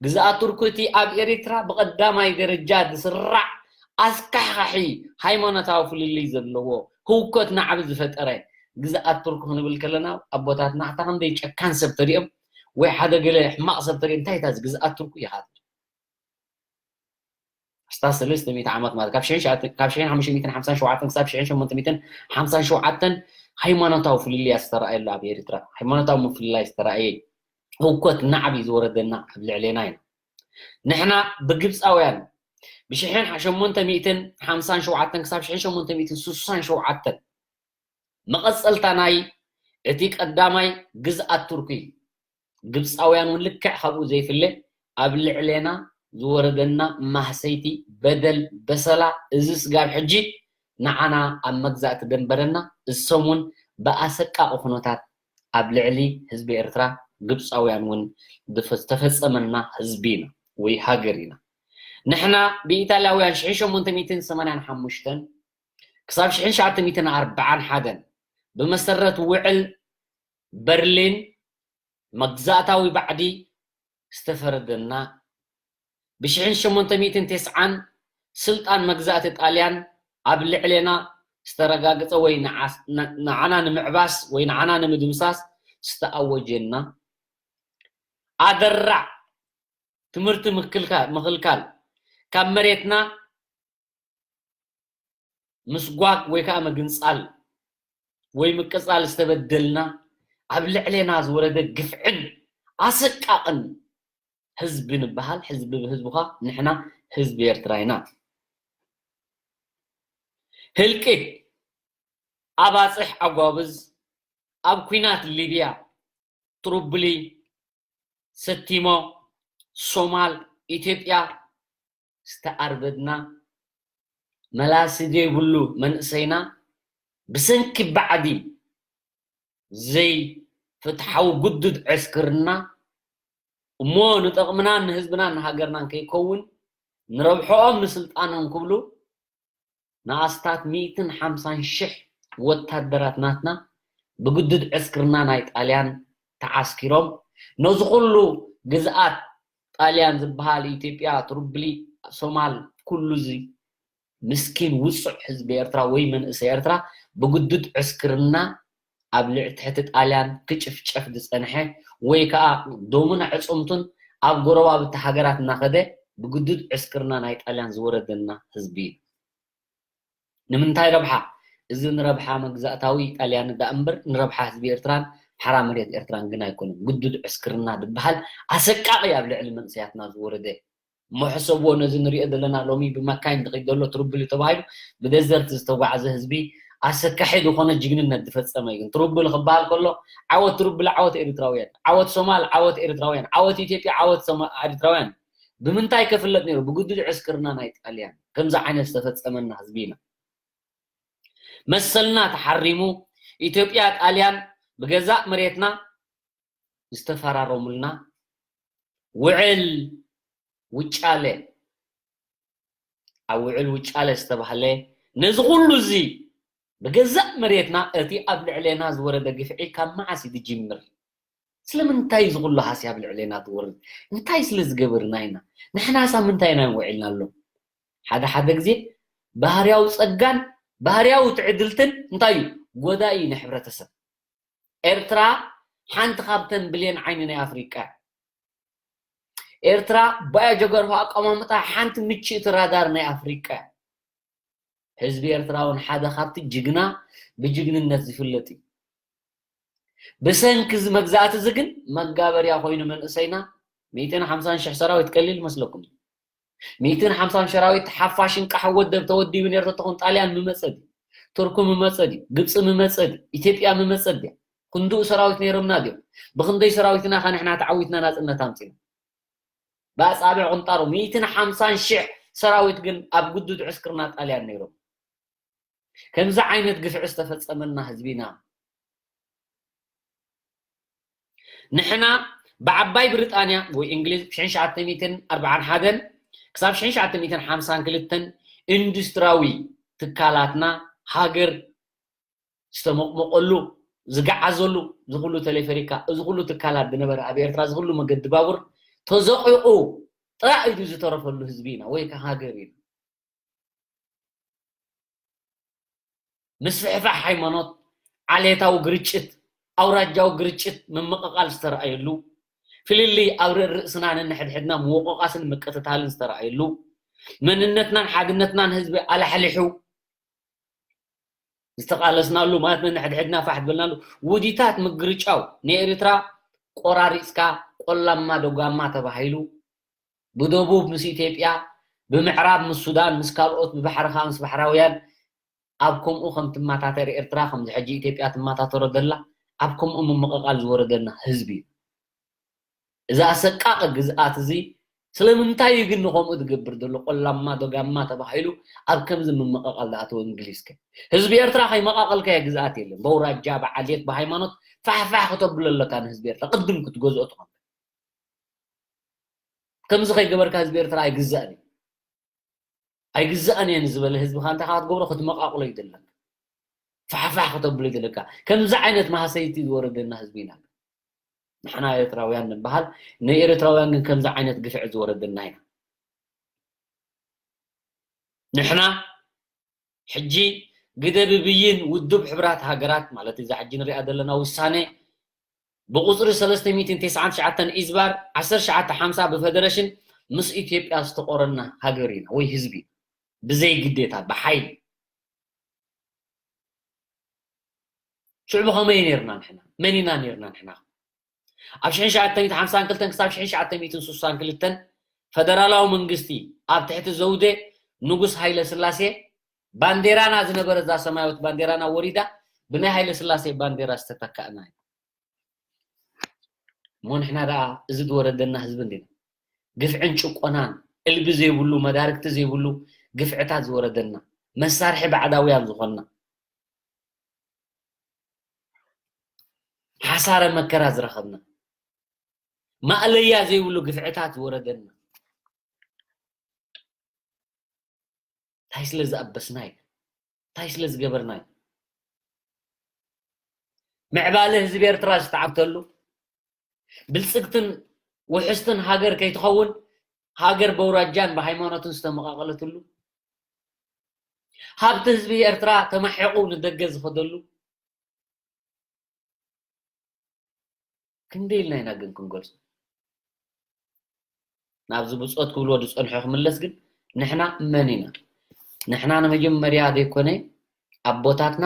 ግዝኣት ቱርኩ እቲ ኣብ ኤርትራ ብቐዳማይ ደረጃ ዝስራዕ ኣስካሕካሒ ሃይማኖታዊ ፍልልይ ዘለዎ ህውከት ናዕቢ ዝፈጠረ ግዝኣት ቱርኩ ክንብል ከለና ኣቦታትና ኣታ ክንደይ ጨካን ሰብ ተሪኦም ወይ ሓደ ገለ ሕማቕ ሰብ ተሪኦም እንታይ እታ እዚ ግዝኣት ቱርኩ ኢኻ ትብል። ኣስታ ሰለስተ ሚእቲ ዓመት ማለት ካብ ሽሕን ሸዓተ- ካብ ሽሕን ሓሙሽተ ሚእትን ሓምሳን ሸውዓተን ክሳብ ሽሕን ሸሞንተ ሚእትን ሓምሳን ሸውዓተን ሃይማኖታዊ ፍልልያት ዝተረኣየሉ ኣብ ኤርትራ ሃይማኖታዊ ምፍልላይ ዝተረኣየ ህውከት ናዕቢ ዝወረደና ኣብ ልዕሌና ኢና። ንሕና ብግብፃውያን ብሽሕን ሸሞንተ ሚእትን ሓምሳን ሸውዓተን ክሳብ ሽሕን ሸሞንተ ሚእትን ስሳን ሸውዓተን መቐፀልታ ናይ እቲ ቀዳማይ ግዝኣት ቱርኪ እዩ። ግብፃውያን እውን ልክዕ ካብኡ ዘይፍለ ኣብ ልዕሌና ዝወረደና ማህሰይቲ፣ በደል፣ በሰላ፣ እዚ ስጋብ ሕጂ ንዓና ኣብ መግዛእቲ ደንበረና፣ እሶም እውን ብኣሰቃቂ ኩነታት ኣብ ልዕሊ ህዝቢ ኤርትራ ግብፃውያን እውን ዝፈ- ዝተፈፀመና ህዝቢ ኢና ወይ ሃገር ኢና። ንሕና ብኢጣልያውያን ሽሕን ሸሞንተ ሚእትን ሰማንያን ሓሙሽተን ክሳብ ሽሕን ሸዓተ ሚእትን ኣርብዓን ሓደን ብመሰረት ውዕል በርሊን መግዛእታዊ ባዕዲ ዝተፈረደና፣ ብሽሕን ሸሞንተ ሚእትን ተስዓን ስልጣን መግዛእቲ ጣልያን ኣብ ልዕሌና ዝተረጋገጸ ወይ ንዓስ- ን- ንዓና ንምዕባስ ወይ ንዓና ንምድምሳስ ዝተኣወጀና፣ ኣደራዕ ትምህርቲ ምክልካ- ምኽልካል፣ ካብ መሬትና ምስጓግ ወይ ከዓ ምግንጻል ወይ ምቅጻል ዝተበደልና፣ ኣብ ልዕሌና ዝወረደ ግፍዕን ኣሰቃቕን ህዝቢ ንበሃል፣ ህዝቢ ብህዝቢ ኳ ንሕና ህዝቢ ኤርትራ ኢና። ህልቂት፣ ኣባጽሕ ኣጓብዝ፣ ኣብ ኲናት ሊብያ፣ ትሩብሊ፣ ሰቲሞ፣ ሶማል፣ ኢትዮጵያ ዝተኣርበድና፣ መላሲ ዘይብሉ መንእሰይና ብሰንኪ ባዕዲ ዘይፍትሓዊ ግዱድ ዕስክርና እሞ ንጠቕምናን ንህዝብናን ንሃገርናን ከይከውን ንረብሕኦም ንስልጣኖም ክብሉ ንኣስታት ሚእትን ሓምሳን ሽሕ ወታደራት ናትና ብግዱድ ዕስክርና ናይ ጣልያን ተዓስኪሮም ነዚ ኩሉ ግዝኣት ጣልያን ዝበሃል ኢትዮጵያ ትሩብሊ ሶማል ኩሉ እዚ ምስኪን ውፁዕ ህዝቢ ኤርትራ ወይ መንእሰይ ኤርትራ ብግዱድ ዕስክርና ኣብ ልዕ ትሕቲ ጣልያን ክጭፍጨፍ ዝፀንሐ ወይ ከዓ ደሙን ኣዕፅምቱን ኣብ ጎረባብቲ ሃገራት እናኸደ ብግዱድ ዕስክርና ናይ ጣልያን ዝወረደና ህዝቢ እዩ። ንምንታይ ረብሓ? እዚ ንረብሓ መግዛእታዊ ጣልያን ዳ እምበር ንረብሓ ህዝቢ ኤርትራን ሓራ መሬት ኤርትራን ግን ኣይኮነን። ግዱድ ዕስክርና ዝበሃል ኣሰቃቂ ኣብ ልዕሊ መንእሰያትና ዝወረደ እሞ ሕሰብዎ፣ ነዚ ንሪኦ ዘለና ሎሚ ብመካይን ዝኸይድ ዘሎ ትርብል እዩ ተባሂሉ ብደዘርት ዝተጓዕዘ ህዝቢ ኣሰካሒ ዝኾነ ጅግንነት ዝፈጸመ እዩ። ትርብል ክበሃል ከሎ ዓወት ትርብል ዓወት ኤርትራውያን፣ ዓወት ሶማል ዓወት ኤርትራውያን፣ ዓወት ኢትዮጵያ ዓወት ሶማ- ኤርትራውያን ብምንታይ ከፍለጥ ነይሩ? ብግዱድ ዕስክርና ናይ ጣልያን ከምዚ ዓይነት ዝተፈጸመና ህዝቢ ኢና። መሰልና ተሓሪሙ ኢትዮጵያ ጣልያን ብገዛእ መሬትና ዝተፈራረሙልና ውዕል ውጫለ ኣብ ውዕል ውጫለ ዝተባህለ ነዚ ኩሉ እዚ ብገዛእ መሬትና እቲ ኣብ ልዕሌና ዝወረደ ግፍዒ ካብ መዓስ እዩ ዝጅምር? ስለምንታይ እዚ ኩሉ ሃስያ ኣብ ልዕሌና ትወርድ? እንታይ ስለ ዝገበርና ኢና? ንሕናሳ ምንታይ ኢና ውዒልናሎም? ሓደ ሓደ ግዜ ባህርያዊ ጸጋን ባህርያዊ ትዕድልትን እንታይ እዩ? ጎዳኢ እዩ ንሕብረተሰብ። ኤርትራ ሓንቲ ካብተን ብሌን ዓይኒ ናይ ኣፍሪቃ እያ። ኤርትራ ብኣያ ጀገርሆ ኣቀማምጣ ሓንቲ ምችእቲ ራዳር ናይ ኣፍሪቃ እያ። ህዝቢ ኤርትራ እውን ሓደ ካብቲ ጅግና ብጅግንነት ዝፍለጥ እዩ። ብሰንኪ እዚ መግዛእቲ እዚ ግን መጋበርያ ኮይኑ መንእሰይና ሚእትን ሓምሳን ሽሕ ሰራዊት ቀሊል ይመስለኩም? ሚእትን ሓምሳን ሰራዊት ሓፋሽን ቃሕ ወደብ ተወዲቡ ነይሩ ተኾን ጣልያን ምመጸ ድዩ? ቱርኪ ምመጸ ድዩ? ግብጺ ምመጸ ድዩ? ኢትዮጵያ ምመጸ ድያ? ክንድኡ ሰራዊት ነይሮምና ድዮም? ብክንደይ ሰራዊትና ከ ንሕና ተዓዊትና ናጽነት ኣምጺና? ብኣጻብዕ ቅንጣሮ ሚእትን ሓምሳን ሽሕ ሰራዊት ግን ኣብ ግዱድ ዕስክርና ጣልያን ነይሮም። ከምዚ ዓይነት ግፍዒ ዝተፈጸመና ህዝቢና ንሕና ብዓባይ ብሪጣንያ ወይ እንግሊዝ ሽሕን ትሽዓተ ሚእትን ኣርባዓን ሓደን ክሳብ ሽሕን ትሽዓተ ሚእትን ሓምሳን ክልተን ኢንዱስትራዊ ትካላትና ሃገር ዝተመቕመቐሉ ዝገዓዘሉ እዚ ኩሉ ቴሌፈሪካ እዚ ኩሉ ትካላት ዝነበረ ኣብ ኤርትራ እዚ ኩሉ መገዲ ባቡር ተዘቂቑ ጥራይ እዩ ዝተረፈሉ ህዝቢ ኢና ወይ ከዓ ሃገር ኢና። ምስፍሕፋሕ ሃይማኖት፣ ዓሌታዊ ግርጭት፣ ኣውራጃዊ ግርጭት ምምቕቓል ዝተረኣየሉ፣ ፍልልይ ኣብ ርእስና ነንሕድሕድና ምውቕቓስን ምቅትታልን ዝተረኣየሉ፣ መንነትናን ሓድነትናን ህዝቢ ኣላሕሊሑ ዝተቓለስናሉ ማለት ነንሕድሕድና ፋሕ ዝበልናሉ ውዲታት ምግርጫው ንኤርትራ ቆራሪፅካ ቆላማ ደጓማ ተባሂሉ ብደቡብ ምስ ኢትዮጵያ፣ ብምዕራብ ምስ ሱዳን፣ ምስ ካልኦት ብባሕሪ ከዓ ምስ ባሕራውያን ኣብ ከምኡ ከም ትመታተር ኤርትራ ከምዚ ሕጂ ኢትዮጵያ ትመታተሮ ዘላ ኣብ ከምኡ ምምቕቓል ዝወረደና ህዝቢ እዩ። እዚ ኣሰቃቂ ግዝኣት እዚ ስለምንታይ እዩ ግን ንኸምኡ ዝገብር ዘሎ? ቆላማ ደጋማ ተባሂሉ ኣብ ከምዚ ምምቕቓል ዝኣተወ እንግሊዝ ከ? ህዝቢ ኤርትራ ከይመቓቐልካዮ ግዝኣት የለን። በውራጃ፣ ብዓሌት፣ ብሃይማኖት ፋሕፋሕ ክተብሎ ኣለካ ንህዝቢ ኤርትራ ቅድም ክትገዝኦ ትኾን ከምዚ ከይገበርካ ህዝቢ ኤርትራ ኣይግዛእን እዩ። ኣይግዛእን እየን ዝበለ ህዝቢ ከ እንታይ ካብ ትገብሮ ክትመቃቅሎ ይደለካ። ፋሕፋሕ ከተብሎ ይደለካ። ከምዚ ዓይነት ማህሰይቲ ዝወረደና ህዝቢ ኢና። ንሕና ኤርትራውያን ንበሃል፣ ንኤርትራውያን ግን ከምዚ ዓይነት ግፍዒ ዝወረደና ኢና። ንሕና ሕጂ ግደ ብብይን ውድብ ሕቡራት ሃገራት ማለት እዛ ሕጂ ንሪኣ ዘለና ውሳነ ብቁፅሪ ሰለስተ ሚእትን ተስዓን ትሽዓተን ኢዝባር ዓሰርተ ትሽዓተ ሓምሳ ብፈደረሽን ምስ ኢትዮጵያ ዝተቆረና ሃገር ኢና ወይ ህዝቢ ኢና። ብዘይ ግዴታ ብሓይሊ። ሽዑ ብኸመይ ነርና ንሕና? መን ኢና ነርና ንሕና? ኣብ ሽሕን ትሽዓተ ሚእትን ሓምሳን ክልተን ክሳብ ሽሕን ትሽዓተ ሚእትን ስሳን ክልተን ፈደራላዊ መንግስቲ ኣብ ትሕቲ ዘውዴ ንጉስ ሃይለ ስላሴ ባንዴራና ዝነበረ እዛ ሰማያዊት ባንዴራና ወሪዳ ብናይ ሃይለ ስላሴ ባንዴራ ዝተተካእና እዩ። እሞ ንሕና ደኣ እዚ ዝወረደና ህዝቢ እንዲና ግፍዕን ጭቆናን እልቢ ዘይብሉ መዳርግቲ ዘይብሉ ግፍዕታት ዝወረደና መሳርሒ ባዕዳውያን ዝኾንና ሓሳረ መከራ ዝረኸብና፣ ማእለያ ዘይብሉ ግፍዕታት ዝወረደና፣ እንታይ ስለ ዝኣበስናይ? እንታይ ስለ ዝገበርናይ? ምዕባለ ህዝቢ ኤርትራ ዝተዓብተሉ፣ ብልጽግትን ውሕስትን ሃገር ከይትኸውን፣ ሃገር በውራጃን ብሃይማኖትን ዝተመቓቐለትሉ፣ ሃብቲ ህዝቢ ኤርትራ ተማሒቑ ንደገ ዝኸደሉ፣ ክንደይ ኢልና ኢና ግን ክንገልጾ? ናብዚ ብጾት ክብልዎ ዝጸንሑ ክምለስ ግን፣ ንሕና መን ኢና? ንሕና ንመጀመርያ ዘይኮነ፣ ኣቦታትና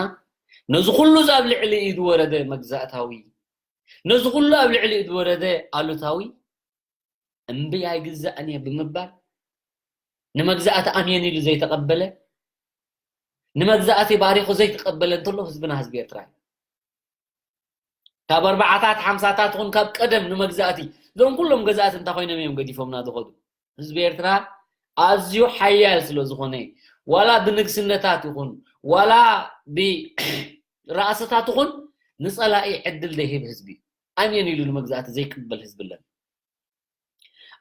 ነዚ ኩሉ ኣብ ልዕሊ ኢድ ወረደ መግዛእታዊ፣ ነዚ ኩሉ ኣብ ልዕሊ ኢድ ወረደ ኣሉታዊ፣ እምቢ ኣይግዛእን እየ ብምባል፣ ንመግዛእቲ ኣሜን ኢሉ ዘይተቐበለ፣ ንመግዛእቲ ባሪኹ ዘይተቐበለ እንተሎ ህዝብና ህዝቢ ኤርትራ እዩ። ካብ ኣርባዓታት ሓምሳታት ይኹን ካብ ቀደም ንመግዛእቲ፣ እዞም ኩሎም ገዛእቲ እንታይ ኮይኖም እዮም ገዲፎምና ዝኸዱ? ህዝቢ ኤርትራ ኣዝዩ ሓያል ስለ ዝኾነ፣ ዋላ ብንግስነታት ይኹን ዋላ ብራእስታት ይኹን ንጸላኢ ዕድል ዘይህብ ህዝቢ እዩ። ኣሜን ኢሉ ንመግዛእቲ ዘይቅበል ህዝቢ ኣለና።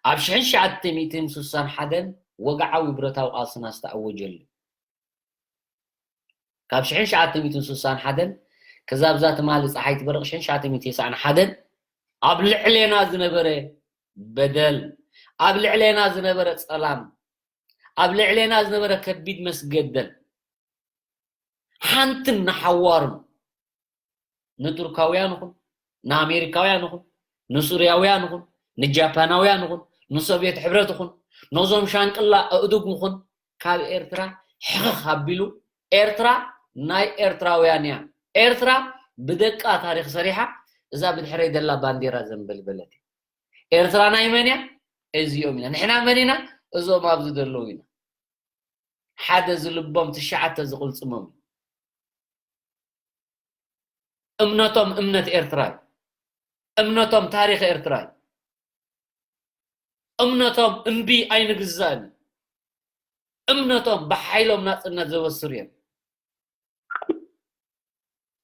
ኣብ ሽሕን ትሽዓተ ሚእትን ስሳን ሓደን ወግዓዊ ብረታዊ ቃልስና ዝተኣወጀሉ፣ ካብ ሽሕን ትሽዓተ ሚእትን ስሳን ሓደን ክሳብ እዛ ትማሊ ጸሓይ ትበርቕ ሽሕን ትሽዓተ ሚእትን ተስዓን ሓደን ኣብ ልዕሌና ዝነበረ በደል፣ ኣብ ልዕሌና ዝነበረ ጸላም፣ ኣብ ልዕሌና ዝነበረ ከቢድ መስገደል፣ ሓንትን ንሓዋሩን፣ ንቱርካውያን ይኹን፣ ንኣሜሪካውያን ይኹን፣ ንሱርያውያን ይኹን፣ ንጃፓናውያን ይኹን፣ ንሶቭየት ሕብረት ይኹን፣ ነዞም ሻንቅላ ኣእዱግ ይኹን፣ ካብ ኤርትራ ሕኽኽ ኣቢሉ፣ ኤርትራ ናይ ኤርትራውያን እያ። ኤርትራ ብደቃ ታሪኽ ሰሪሓ፣ እዛ ብድሕረይ ዘላ ባንዴራ ዘንበልበለት እያ። ኤርትራ ናይ መን እያ? እዚኦም ኢና። ንሕና መን ኢና? እዞም ኣብዚ ዘለዉ ኢና። ሓደ ዝልቦም፣ ትሽዓተ ዝቕልጽሞም። እምነቶም እምነት ኤርትራ እዩ። እምነቶም ታሪኽ ኤርትራ እዩ። እምነቶም እምቢ ኣይንግዛእን እዩ። እምነቶም ብሓይሎም ናጽነት ዘበስሩ እዮም።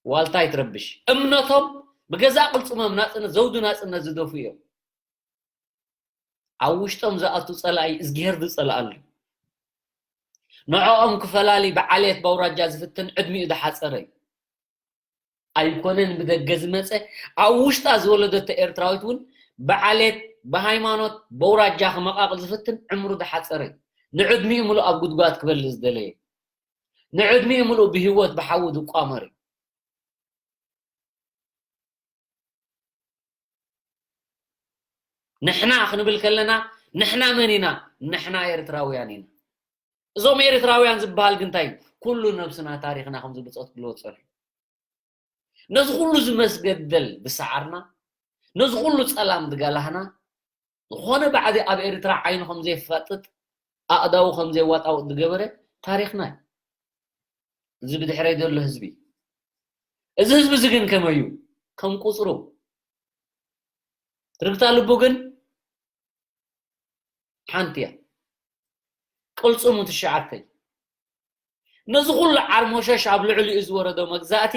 ዋልታ ኣይትረብሽ። እምነቶም ብገዛእ ቅልጽሞም ናጽነት፣ ዘውዲ ናጽነት ዝደፉ እዮም። ኣብ ውሽጦም ዝኣቱ ጸላኢ እዝግሄር ዝጸልኣሉ፣ ንዕኦም ክፈላሊ ብዓሌት በውራጃ ዝፍትን ዕድሚኡ ዝሓጸረ እዩ። ኣይኮነን ብደገ ዝመጸ፣ ኣብ ውሽጣ ዝወለደቶ ኤርትራዊት እውን ብዓሌት፣ ብሃይማኖት፣ በውራጃ ክመቓቕል ዝፍትን ዕምሩ ዝሓጸረ እዩ። ንዕድሚኡ ምሉእ ኣብ ጉድጓድ ክበልዕ ዝደለየ፣ ንዕድሚኡ ምሉእ ብህይወት ብሓዊ ዝቋመር እዩ። ንሕና ክንብል ከለና፣ ንሕና መን ኢና? ንሕና ኤርትራውያን ኢና። እዞም ኤርትራውያን ዝበሃል ግን እንታይ እዩ? ኩሉ ነብስና ታሪኽና ከምዚ ብጾት ክብልዎ ዝጸንሑ። ነዚ ኩሉ ዝመስገደል ዝሰዓርና፣ ነዚ ኩሉ ጸላም ዝጋላህና፣ ዝኾነ ባዕዲ ኣብ ኤርትራ ዓይኑ ከም ዘይፋጥጥ፣ ኣእዳዉ ከም ዘየዋጣውጥ ዝገበረ ታሪኽና እዩ። እዚ ብድሕረይ ዘሎ ህዝቢ። እዚ ህዝቢ እዚ ግን ከመይ እዩ? ከም ቁጽሩ። ትርግታ ልቡ ግን ሓንቲ እያ። ቅልጽሙ ትሽዓተ እዩ። ነዚ ኩሉ ዓርሞሸሽ ኣብ ልዕሊኡ ዝወረዶ መግዛእቲ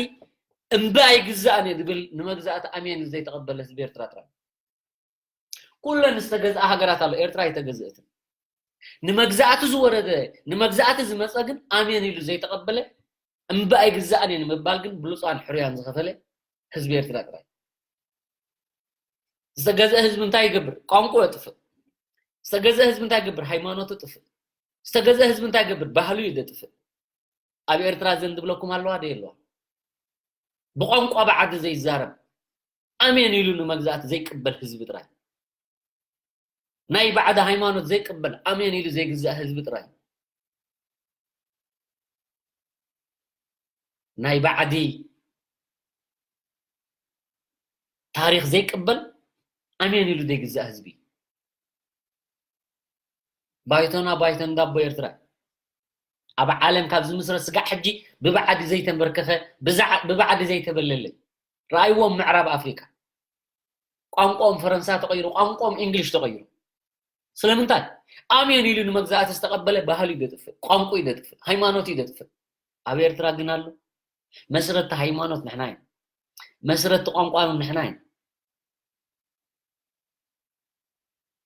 እምቢ ኣይግዛእን እየ ዝብል ንመግዛእቲ ኣሜን ዘይተቐበለ ህዝቢ ኤርትራ ጥራይ። ኩለን ዝተገዝኣ ሃገራት ኣሎ፣ ኤርትራ ኣይተገዝእትን። ንመግዛእቲ ዝወረደ፣ ንመግዛእቲ ዝመጸ ግን ኣሜን ኢሉ ዘይተቐበለ፣ እምቢ ኣይግዛእን እየ ንምባል ግን ብሉጻን ሕሩያን ዝኸፈለ ህዝቢ ኤርትራ ጥራይ። ዝተገዝአ ህዝቢ እንታይ ይገብር? ቋንቋ የጥፍእ። ዝተገዝአ ህዝቢ እንታይ ይገብር? ሃይማኖቱ ጥፍእ። ዝተገዝአ ህዝቢ እንታይ ይገብር? ባህሉ እዩ ዘጥፍእ። ኣብ ኤርትራ ዘን ዝብለኩም ኣለዋ ዶ የለዋ? ብቋንቋ ብዓዲ ዘይዛረብ፣ ኣሜን ኢሉ ንመግዛእቲ ዘይቅበል ህዝቢ ጥራይ። ናይ ባዕዲ ሃይማኖት ዘይቅበል፣ ኣሜን ኢሉ ዘይግዛእ ህዝቢ ጥራይ። ናይ ባዕዲ ታሪኽ ዘይቅበል፣ ኣሜን ኢሉ ዘይግዛእ ህዝቢ። ባይቶና ባይቶ እንዳቦ ኤርትራ። ኣብ ዓለም ካብ ዝምስረት ስጋዕ ሕጂ ብባዕዲ ዘይተንበርከኸ፣ ብዛዕ-፣ ብባዕዲ ዘይተበለለ። ረኣይዎም ምዕራብ ኣፍሪቃ። ቋንቋኦም ፈረንሳ ተቐይሩ፣ ቋንቋኦም እንግሊሽ ተቐይሩ። ስለምንታይ? ኣሜን ኢሉ ንመግዛእቲ ዝተቐበለ ባህሉ እዩ ዘጥፍእ፣ ቋንቋ እዩ ዘጥፍእ፣ ሃይማኖት እዩ ዘጥፍእ። ኣብ ኤርትራ ግን ኣሎ። መስረቲ ሃይማኖት ንሕና ኢና። መስረቲ ቋንቋ ንሕና ኢና።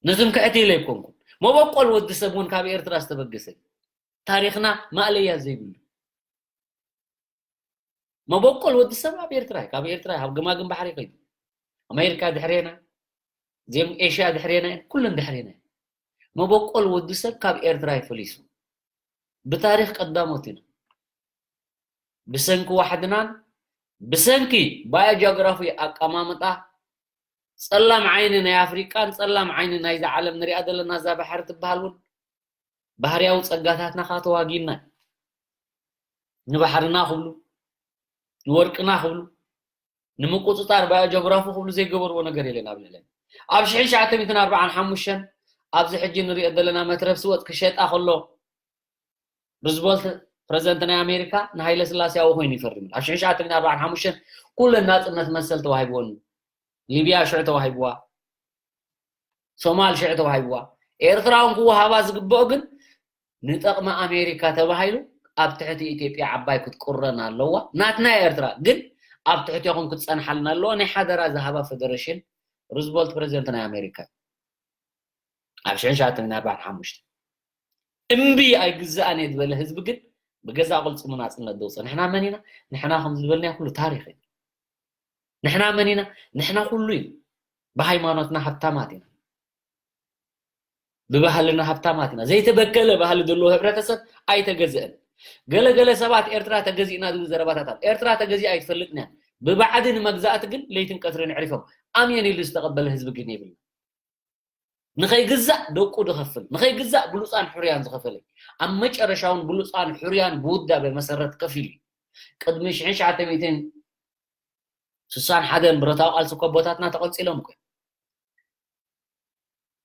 ነዚ ምክሕቲ ኢለ ኣይኮንኩን። መበቆል ወዲ ሰብ እውን ካብ ኤርትራ ዝተበገሰ እዩ። ታሪኽና ማእለያ ዘይብሉ። መበቆል ወዲ ሰብ ኣብ ኤርትራ እዩ። ካብ ኤርትራ እዩ። ኣብ ገማግም ባሕሪ ከይዱ። ኣሜሪካ ድሕሬና፣ ዜም ኤሽያ ድሕሬና፣ ኩለን ድሕሬና። መበቆል ወዲ ሰብ ካብ ኤርትራ እዩ ፈሊሱ። ብታሪኽ ቀዳሞት ኢና። ብሰንኪ ዋሕድናን ብሰንኪ ባዮጂኦግራፊ ኣቀማምጣ ጸላም ዓይኒ ናይ ኣፍሪቃን ጸላም ዓይኒ ናይዛ ዓለም ንሪኣ ዘለና እዛ ባሕሪ ትበሃል እውን ባህርያዊ ጸጋታትና ከኣ ተዋጊና እዩ። ንባሕርና ክብሉ፣ ንወርቅና ክብሉ፣ ንምቁጽጻር ባዮጂኦግራፊ ክብሉ ዘይገበርዎ ነገር የለን ኣብ ልዕለና። ኣብ ሽሕን ትሽዓተ ሚእትን ኣርባዓን ሓሙሽተን ኣብዚ ሕጂ ንሪኦ ዘለና መትረብ ስወጥ ክሸጣ ከሎ ሩዝቨልት ፕረዚደንት ናይ ኣሜሪካ ንሃይለ ስላሴ ኣብኡ ኮይኑ ይፈርም። ኣብ ሽሕን ትሽዓተ ሚእትን ኣርባዓን ሓሙሽተን ኩለን ናጽነት መሰል ተዋሂብወን። ሊብያ ሽዑ ተዋሂብዋ፣ ሶማል ሽዑ ተዋሂብዋ። ኤርትራ እውን ክወሃባ ዝግብኦ ግን ንጠቕሚ ኣሜሪካ ተባሂሉ ኣብ ትሕቲ ኢትዮጵያ ዓባይ ክትቁረን ኣለዋ። ናትና እያ ኤርትራ፣ ግን ኣብ ትሕቲኹም ክትጸንሓልና ኣለዋ። ናይ ሓደራ ዝሃባ ፌደሬሽን ሩዝቨልት ፕረዚደንት ናይ ኣሜሪካ ኣብ ሽሕን ትሽዓተ ሚእትን ኣርባዓን ሓሙሽተን። እምቢ ኣይግዛእን እየ ዝበለ ህዝቢ ግን ብገዛእ ቅልጽሙ ናጽነት ደውጸ። ንሕና መን ኢና? ንሕና ከም ዝበልናዮ ኩሉ ታሪኽ እዩ። ንሕና መን ኢና? ንሕና ኩሉ ኢና። ብሃይማኖትና ሃብታማት ኢና። ብባህልና ሃብታማት ኢና። ዘይተበከለ ባህሊ ዘለዎ ሕብረተሰብ ኣይተገዝአን። ገለ ገለ ሰባት ኤርትራ ተገዚእና ዝብል ዘረባታት ኣሎ። ኤርትራ ተገዚኣ ኣይትፈልጥን እያ። ብባዕዲ ንመግዛእቲ ግን ለይትን ቀትርን ኣዕሪፎም። ኣሜን ኢሉ ዝተቐበለ ህዝቢ ግን የብልና። ንኸይግዛእ ደቁ ዝኸፍል፣ ንኸይግዛእ ብሉጻን ሕሩያን ዝኸፈለ፣ ኣብ መጨረሻ እውን ብሉጻን ሕሩያን ብውዳበ መሰረት ከፊሉ እዩ። ቅድሚ ሽሕን ትሽዓተ ሚእትን ስሳን ሓደን ብረታዊ ቃልሲ እኮ ኣቦታትና ተቐንጺሎም እኮ።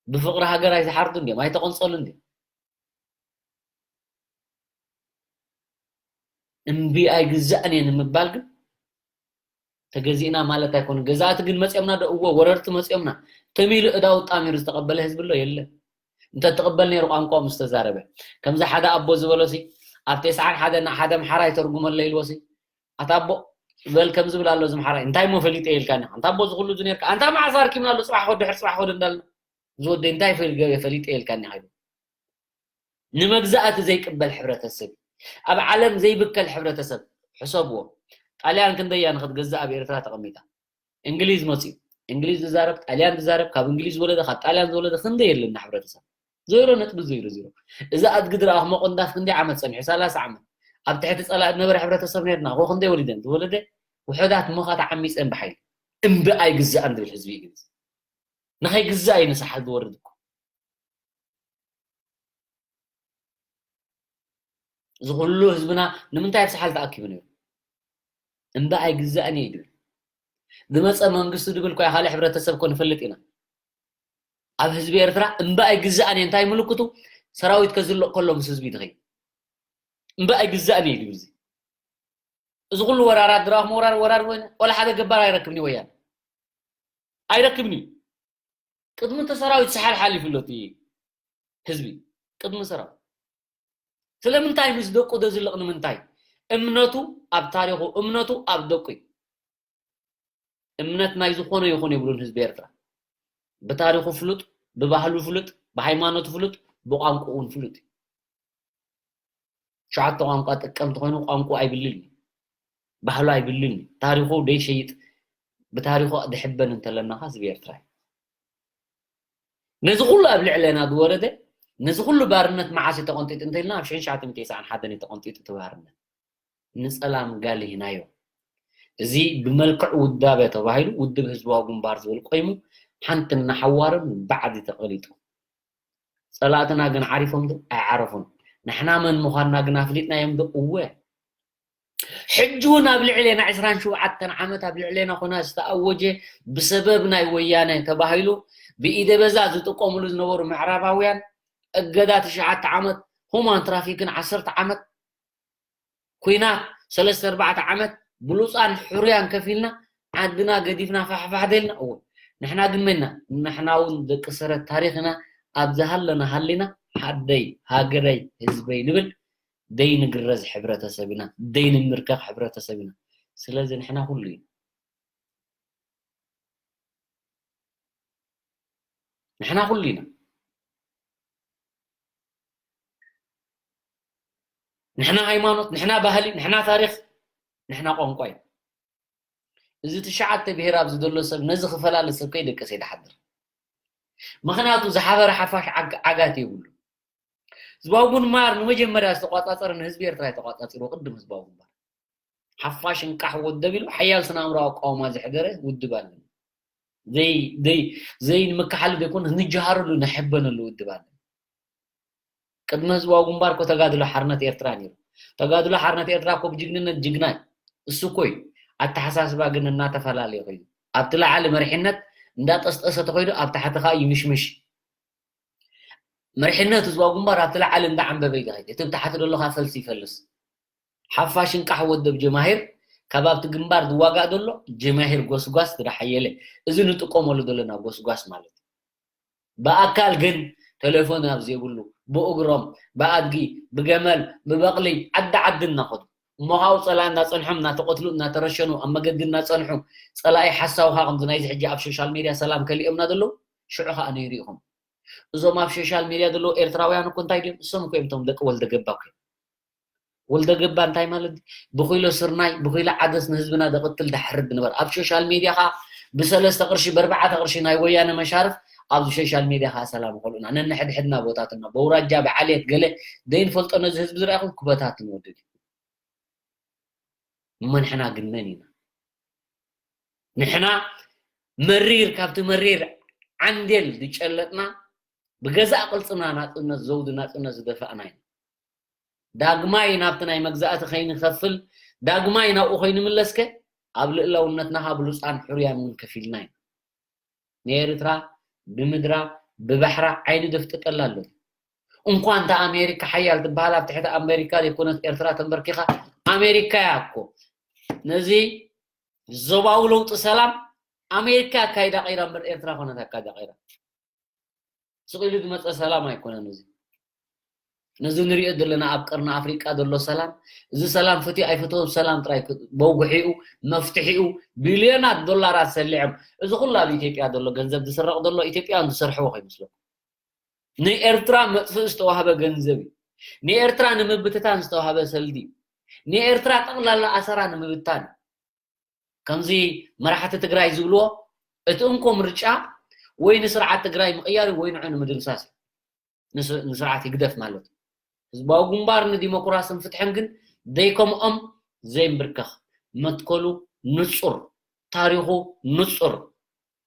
ብፍቕሪ ሃገር ኣይዝሓርዱን ድዮም? ኣይተቐንጸሉን ድዮም? እምቢ ኣይግዛእን እየ ንምባል ግን ተገዚእና ማለት ኣይኮነን። ገዛእቲ ግን መጽዮምና ዶ? እወ፣ ወረርቲ መጽዮምና። ተሚሉ እዳው ጣሚሩ ዝተቐበለ ህዝቢ ኣሎ? የለን። እንተ ትቕበል ነይሩ ቋንቋኡ ምስ ተዛረበ። ከምዚ ሓደ ኣቦ ዝበሎሲ፣ ኣብ ተስዓን ሓደን ንሓደ ኣምሓራይ ተርጉመለይ ኢልዎሲ፣ ኣታ ኣቦ፣ በል ከምዚ ዝብል ኣሎ እዚ ኣምሓራይ፣ እንታይ እሞ ፈሊጠ ኢልካኒ? ኣንታ ኣቦ፣ እዚ ኩሉ እዚ ነርካ፣ ኣንታ መዓስ ኣርኪብናሉ፣ ጽባሕ ወዲ ድሕሪ ጽባሕ ወዲ እንዳልና፣ እዚ ወደይ እንታይ ፈል-፣ ገበ ፈሊጠ ኢልካኒ? ንመግዛእቲ ዘይቅበል ሕብረተሰብ፣ ኣብ ዓለም ዘይብከል ሕብረተሰብ። ሕሰብዎ። ጣልያን ክንደይ እያ ንኽትገዝእ ኣብ ኤርትራ ተቐሚጣ? እንግሊዝ መጺኡ። እንግሊዝ ዝዛረብ፣ ጣልያን ዝዛረብ፣ ካብ እንግሊዝ ዝወለደ፣ ካብ ጣልያን ዝወለደ ክንደይ የለና ሕብረተሰብ? ዜሮ ነጥቢ ዜሮ ዜሮ። እዚ ኣድጊ ድረኣ ክመቆንዳፍ ክንደይ ዓመት ጸኒሑ? ሰላሳ ዓመት። ኣብ ትሕቲ ጸላኢ ዝነበረ ሕብረተሰብ ነርና። እኮ ክንደይ ወሊደን? ዝወለደ ውሑዳት እሞ ከኣ ተዓሚጸን ብሓይሊ። እምቢ ኣይግዛእን ዝብል ህዝቢ እዩ ግን። ንኸይግዛእ እዩ ንሳሕል ዝወርድ እኮ። እዚ ኩሉ ህዝብና ንምንታይ ኣብ ሳሕል ተኣኪቡ ነይሩ? እምቢ ኣይግዛእን እየ ድብል። ዝመጸ መንግስቲ ድብል እኮ ካልእ ሕብረተሰብ እኮ ንፈልጥ ኢና። ኣብ ህዝቢ ኤርትራ እምቢ ኣይግዛእን እየ እንታይ ምልክቱ? ሰራዊት ከዝልቕ ከሎ ምስ ህዝቢ ድኸይድ። እምቢ ኣይግዛእን እየ ድብል እዚ። እዚ ኩሉ ወራራት ድራኹም ወራር፣ ወራር ወይነ ወላ ሓደ ገባር ኣይረክብን እዩ ወያነ። ኣይረክብን እዩ። ቅድሚ እቲ ሰራዊት ሳሕል ሓሊፉ ኣሎ እቲ ህዝቢ። ቅድሚ ሰራዊት። ስለምንታይ ምስ ደቁ ዘዝልቕ ንምንታይ? እምነቱ ኣብ ታሪኹ፣ እምነቱ ኣብ ደቁ እዩ። እምነት ናይ ዝኾነ ይኹን የብሉን ህዝቢ ኤርትራ። ብታሪኹ ፍሉጥ፣ ብባህሉ ፍሉጥ፣ ብሃይማኖቱ ፍሉጥ፣ ብቋንቋኡ እውን ፍሉጥ እዩ። ሸውዓተ ቋንቋ ጥቀም እንተኾይኑ ቋንቋ ኣይብልን እዩ። ባህሉ ኣይብልን እዩ። ታሪኹ ደይሸይጥ፣ ብታሪኹ ድሕበን እንተለና ኸ ህዝቢ ኤርትራ እዩ። ነዚ ኩሉ ኣብ ልዕለና ዝወረደ፣ ነዚ ኩሉ ባርነት መዓስ እዩ ተቐንጢጡ እንተኢልና፣ ኣብ ሽሕን ትሽዓተ ሚእትን ተስዓን ሓደን እዩ ተቐንጢጡ እቲ ባርነት። ንጸላም ጋሊህናዮ። እዚ ብመልክዕ ውዳበ ተባሂሉ ውድብ ህዝባዊ ግንባር ዝብል ቆይሙ፣ ሓንቲ እናሓዋርም ባዕዲ ተቐሊጡ። ጸላእትና ግን ዓሪፎም ዶ? ኣይዓረፉን። ንሕና መን ምዃንና ግን ኣፍሊጥናዮም ዶ? እወ። ሕጂ እውን ኣብ ልዕሌና ዕስራን ሸውዓተን ዓመት ኣብ ልዕሌና ኹናት ዝተኣወጀ ብሰበብ ናይ ወያነ ተባሂሉ ብኢደ በዛ ዝጥቀምሉ ዝነበሩ ምዕራባውያን እገዳ ትሽዓተ ዓመት፣ ሁማን ትራፊክን ዓሰርተ ዓመት፣ ኲናት ሰለስተ ኣርባዕተ ዓመት ብሉጻን ሕሩያን ከፊልና ዓድና ገዲፍና ፋሕፋሕ ደልና። እወ፣ ንሕና ግን መና? ንሕና እውን ደቂ ሰረት ታሪኽ ኢና። ኣብ ዝሃለና ሃሊና ዓደይ፣ ሃገረይ፣ ህዝበይ ንብል። ደይንግረዝ ሕብረተሰብ ኢና፣ ደይንምርከኽ ሕብረተሰብ ኢና። ስለዚ ንሕና ኩሉ ኢና። ንሕና ኩሉ ኢና። ንሕና ሃይማኖት፣ ንሕና ባህሊ፣ ንሕና ታሪኽ፣ ንሕና ቋንቋ እዩ። እዚ ትሽዓተ ብሄር ኣብዚ ዘሎ ሰብ ነዚ ክፈላለ ሰብ ከይደቀሰ ይድሓድር። ምኽንያቱ ዝሓበረ ሓፋሽ ዓግ-፣ ዓጋት የብሉ። ህዝባዊ ግንባር ንመጀመርያ ዝተቋጻጸረ ንህዝቢ ኤርትራ እዩ ተቋጻጺርዎ፣ ቅድም ህዝባዊ ግንባር። ሓፋሽ እንቃሕ ወደብ ኢሉ ሓያል ስነ ኣእምሮኣዊ ኣቃውማ ዘሕደረ ውድብ ኣለና። ዘይ-፣ ዘይ-፣ ዘይንምክሓሉ ዘይኮነ ንጀሃረሉ ንሕበነሉ ውድብ ኣለና። ቅድሚ ህዝባዊ ግንባር እኮ ተጋድሎ ሓርነት ኤርትራ ነይሩ። ተጋድሎ ሓርነት ኤርትራ እኮ ብጅግንነት ጅግና እዩ። እሱ እኮ እዩ። ኣተሓሳስባ ግን እናተፈላለየ ኮይኑ። ኣብቲ ላዕሊ መሪሕነት እንዳጠስጠሰ ተኾይኑ ኣብ ታሕቲ ኸኣ ይምሽምሽ። መሪሕነት ህዝባዊ ግንባር ኣብቲ ላዕሊ እንዳዓንበበ እዩ ዝኸይድ። እቲ ብታሕቲ ዘሎ ኸኣ ፈልሲ ይፈልስ። ሓፋሽ እንቃሕ ወደብ ጀማሂር ካብ ኣብቲ ግንባር ዝዋጋእ ዘሎ ጀማሂር ጎስጓስ ትዳሓየለ። እዚ ንጥቀመሉ ዘለና ጎስጓስ ማለት እዩ። ብኣካል ግን ቴሌፎን ኣብ ዘይብሉ፣ ብእግሮም፣ ብኣድጊ፣ ብገመል፣ ብበቕሊ፣ ዓዲ ዓዲ እናኸዱ፣ እሞ ካብኡ ጸላኢ እናጸንሖም፣ እናተቐትሉ፣ እናተረሸኑ፣ ኣብ መገዲ እናጸንሑ፣ ጸላኢ ሓሳዊ ኸኣ ከምዚ ናይዚ ሕጂ ኣብ ሶሻል ሜድያ ሰላም ከሊኦምና ዘለዉ፣ ሽዑ ኸኣ ነይሩ ኢኹም። እዞም ኣብ ሶሻል ሜድያ ዘለዉ ኤርትራውያን እኮ እንታይ ድዮም? እሶም እኮ እዮም እቶም ደቂ ወልደ ገባ እኮ እዮም። ወልደ ገባ እንታይ ማለት ድዩ? ብኪሎ ስርናይ፣ ብኪሎ ዓደስ ንህዝብና ደቕትል ዳሕርድ ንበር። ኣብ ሶሻል ሜድያ ኸኣ ብሰለስተ ቅርሺ፣ ብኣርባዕተ ቅርሺ ናይ ወያነ መሻርፍ ኣብዚ ሶሻል ሜድያ ኸኣ ሰላም ይኸልኡና። ነንሕድሕድና ቦታትና፣ በውራጃ፣ ብዓሌት፣ ገለ ዘይንፈልጦ ነዚ ህዝቢ ዝረኣኹም ክበታትን ወድድ እዩ። እሞ ንሕና ግን መን ኢና? ንሕና መሪር፣ ካብቲ መሪር ዓንዴል ዝጨለጥና፣ ብገዛእ ቅልጽምና ናጽነት ዘውዲ ናጽነት ዝደፋእና ኢና። ዳግማይ ናብቲ ናይ መግዛእቲ ከይንኸፍል፣ ዳግማይ ናብኡ ከይንምለስከ፣ ኣብ ልእላውነትና ካብ ብሉጻን ሕሩያን እውን ከፊልና ኢና። ንኤርትራ ብምድራ ብባሕራ ዓይኒ ደፍጥጠላ ኣሎ። እንኳን እታ ኣሜሪካ ሓያል ትበሃል፣ ኣብ ትሕቲ ኣሜሪካ ዘይኮነት ኤርትራ ተንበርኪኻ፣ ኣሜሪካ እያ እኮ ነዚ ዞባዊ ለውጢ ሰላም ኣሜሪካ ኣካይዳ ቀይራ እምበር ኤርትራ ኮነት ኣካይዳ ቀይራ። ስቕ ኢሉ ዝመጸ ሰላም ኣይኮነን እዚ። ነዚ ንሪኦ ዘለና ኣብ ቀርኒ ኣፍሪቃ ዘሎ ሰላም፣ እዚ ሰላም ፍትዩ ኣይፈተወን ሰላም ጥራይ ክ-፣ በውግሒኡ፣ መፍትሒኡ፣ ቢልዮናት ዶላራት ሰሊዖም። እዚ ኩሉ ኣብ ኢትዮጵያ ዘሎ ገንዘብ ዝስረቕ ዘሎ ኢትዮጵያውያን ዝሰርሕዎ ከይመስለኩም። ንኤርትራ መጥፍኢ ዝተዋህበ ገንዘብ እዩ። ንኤርትራ ንምብትታን ዝተዋህበ ሰልዲ እዩ። ንኤርትራ ጠቕላላ ኣሰራ ንምብታን እዩ። ከምዚ መራሕቲ ትግራይ ዝብልዎ፣ እቲ እንኮ ምርጫ ወይ ንስርዓት ትግራይ ምቕያር እዩ ወይ ንዑ ንምድምሳስ እዩ። ንስ-፣ ንስርዓት ህግደፍ ማለት እዩ። ህዝባዊ ግንባር ንዲሞክራስን ፍትሕን ግን ደይከምኦም ዘይምብርከኽ፣ መትከሉ ንጹር፣ ታሪኹ ንጹር፣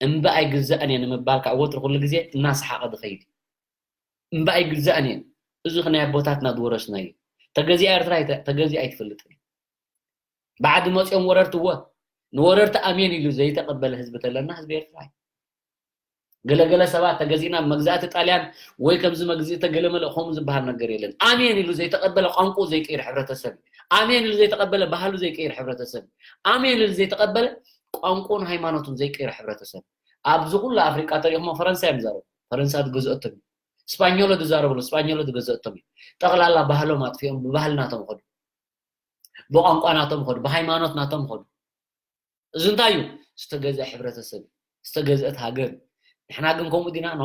እምቢ ኣይግዛእን እየ ንምባል ከዓ ወትሩ ኩሉ ግዜ እናሰሓቐ ዝኸይድ እዩ። እምቢ ኣይግዛእን እየ። እዚ ናይ ኣቦታትና ዝወረስናዮ እዩ። ተገዚኣ ኤርትራ ኣይተ-፣ ተገዚኣ ኣይትፈልጥን እያ። ባዕዲ መፂኦም ወረርቲ እወ፣ ንወረርቲ ኣሜን ኢሉ ዘይተቐበለ ህዝቢ ተለና ህዝቢ ኤርትራ እዩ። ገለገለ ሰባት ተገዚእና መግዛእቲ ጣልያን ወይ ከምዚ መግዝእተ ገለ መለ ከምኡ ዝበሃል ነገር የለን። ኣሜን ኢሉ ዘይተቐበለ ቋንቋኡ ዘይቅይር ሕብረተሰብ እዩ። ኣሜን ኢሉ ዘይተቐበለ ባህሉ ዘይቅይር ሕብረተሰብ እዩ። ኣሜን ኢሉ ዘይተቐበለ ቋንቋኡን ሃይማኖቱን ዘይቅይር ሕብረተሰብ። ኣብዚ ኩሉ ኣፍሪቃ ተሪእኹሞ ፈረንሳ እዮም ዝዛረቡ። ፈረንሳ ዝገዝኦቶም እዩ። ስጳኞሎ ዝዛረብሉ ስጳኞሎ ዝገዝኦቶም እዩ። ጠቕላላ ባህሎም ኣጥፊኦም ብባህሊ ናቶም ኸዱ። ብቋንቋ ናቶም ኸዱ። ብሃይማኖት ናቶም ኸዱ። እዚ እንታይ እዩ? ዝተገዝአ ሕብረተሰብ እዩ። ዝተገዝአት ሃገር እዩ። ንሕና ግን ከምኡ ዲና? ኖ።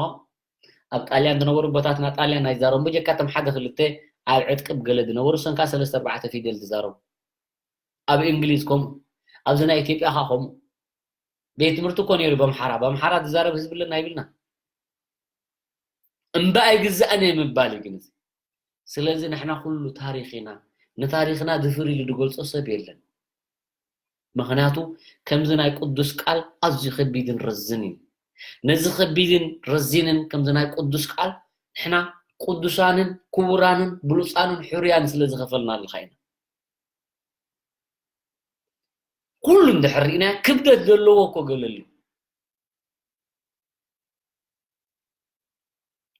ኣብ ጣልያን ዝነበሩ ኣቦታትና ጣልያን ኣይዛረቡን። ብጀካ እቶም ሓደ ክልተ ኣብ ዕጥቂ ብገለ ዝነበሩ፣ እሶም ከዓ ሰለስተ ኣርባዕተ ፊደል ዝዛረቡ። ኣብ እንግሊዝ ከምኡ። ኣብዚ ናይ ኢትዮጵያ ከዓ ከምኡ። ቤት ትምህርቲ እኮ ነይሩ በምሓራ። በምሓራ ዝዛረብ ህዝቢ ኣለና ይብልና። እምባ ኣይግዛእን እየ ምባል እዩ ግን እዚ። ስለዚ ንሕና ኩሉ ታሪኽ ኢና። ንታሪኽና ድፍር ኢሉ ዝገልጾ ሰብ የለን። ምኽንያቱ ከምዚ ናይ ቅዱስ ቃል ኣዝዩ ከቢድን ረዝን እዩ። ነዚ ከቢድን ረዚንን ከምዚ ናይ ቅዱስ ቃል ንሕና ቅዱሳንን ክቡራንን ብሉጻንን ሕሩያን ስለ ዝኸፈልናልካ ኢና። ኩሉ እንድሕር ርኢናዮ ክብደት ዘለዎ እኮ ገለ ኣሎ።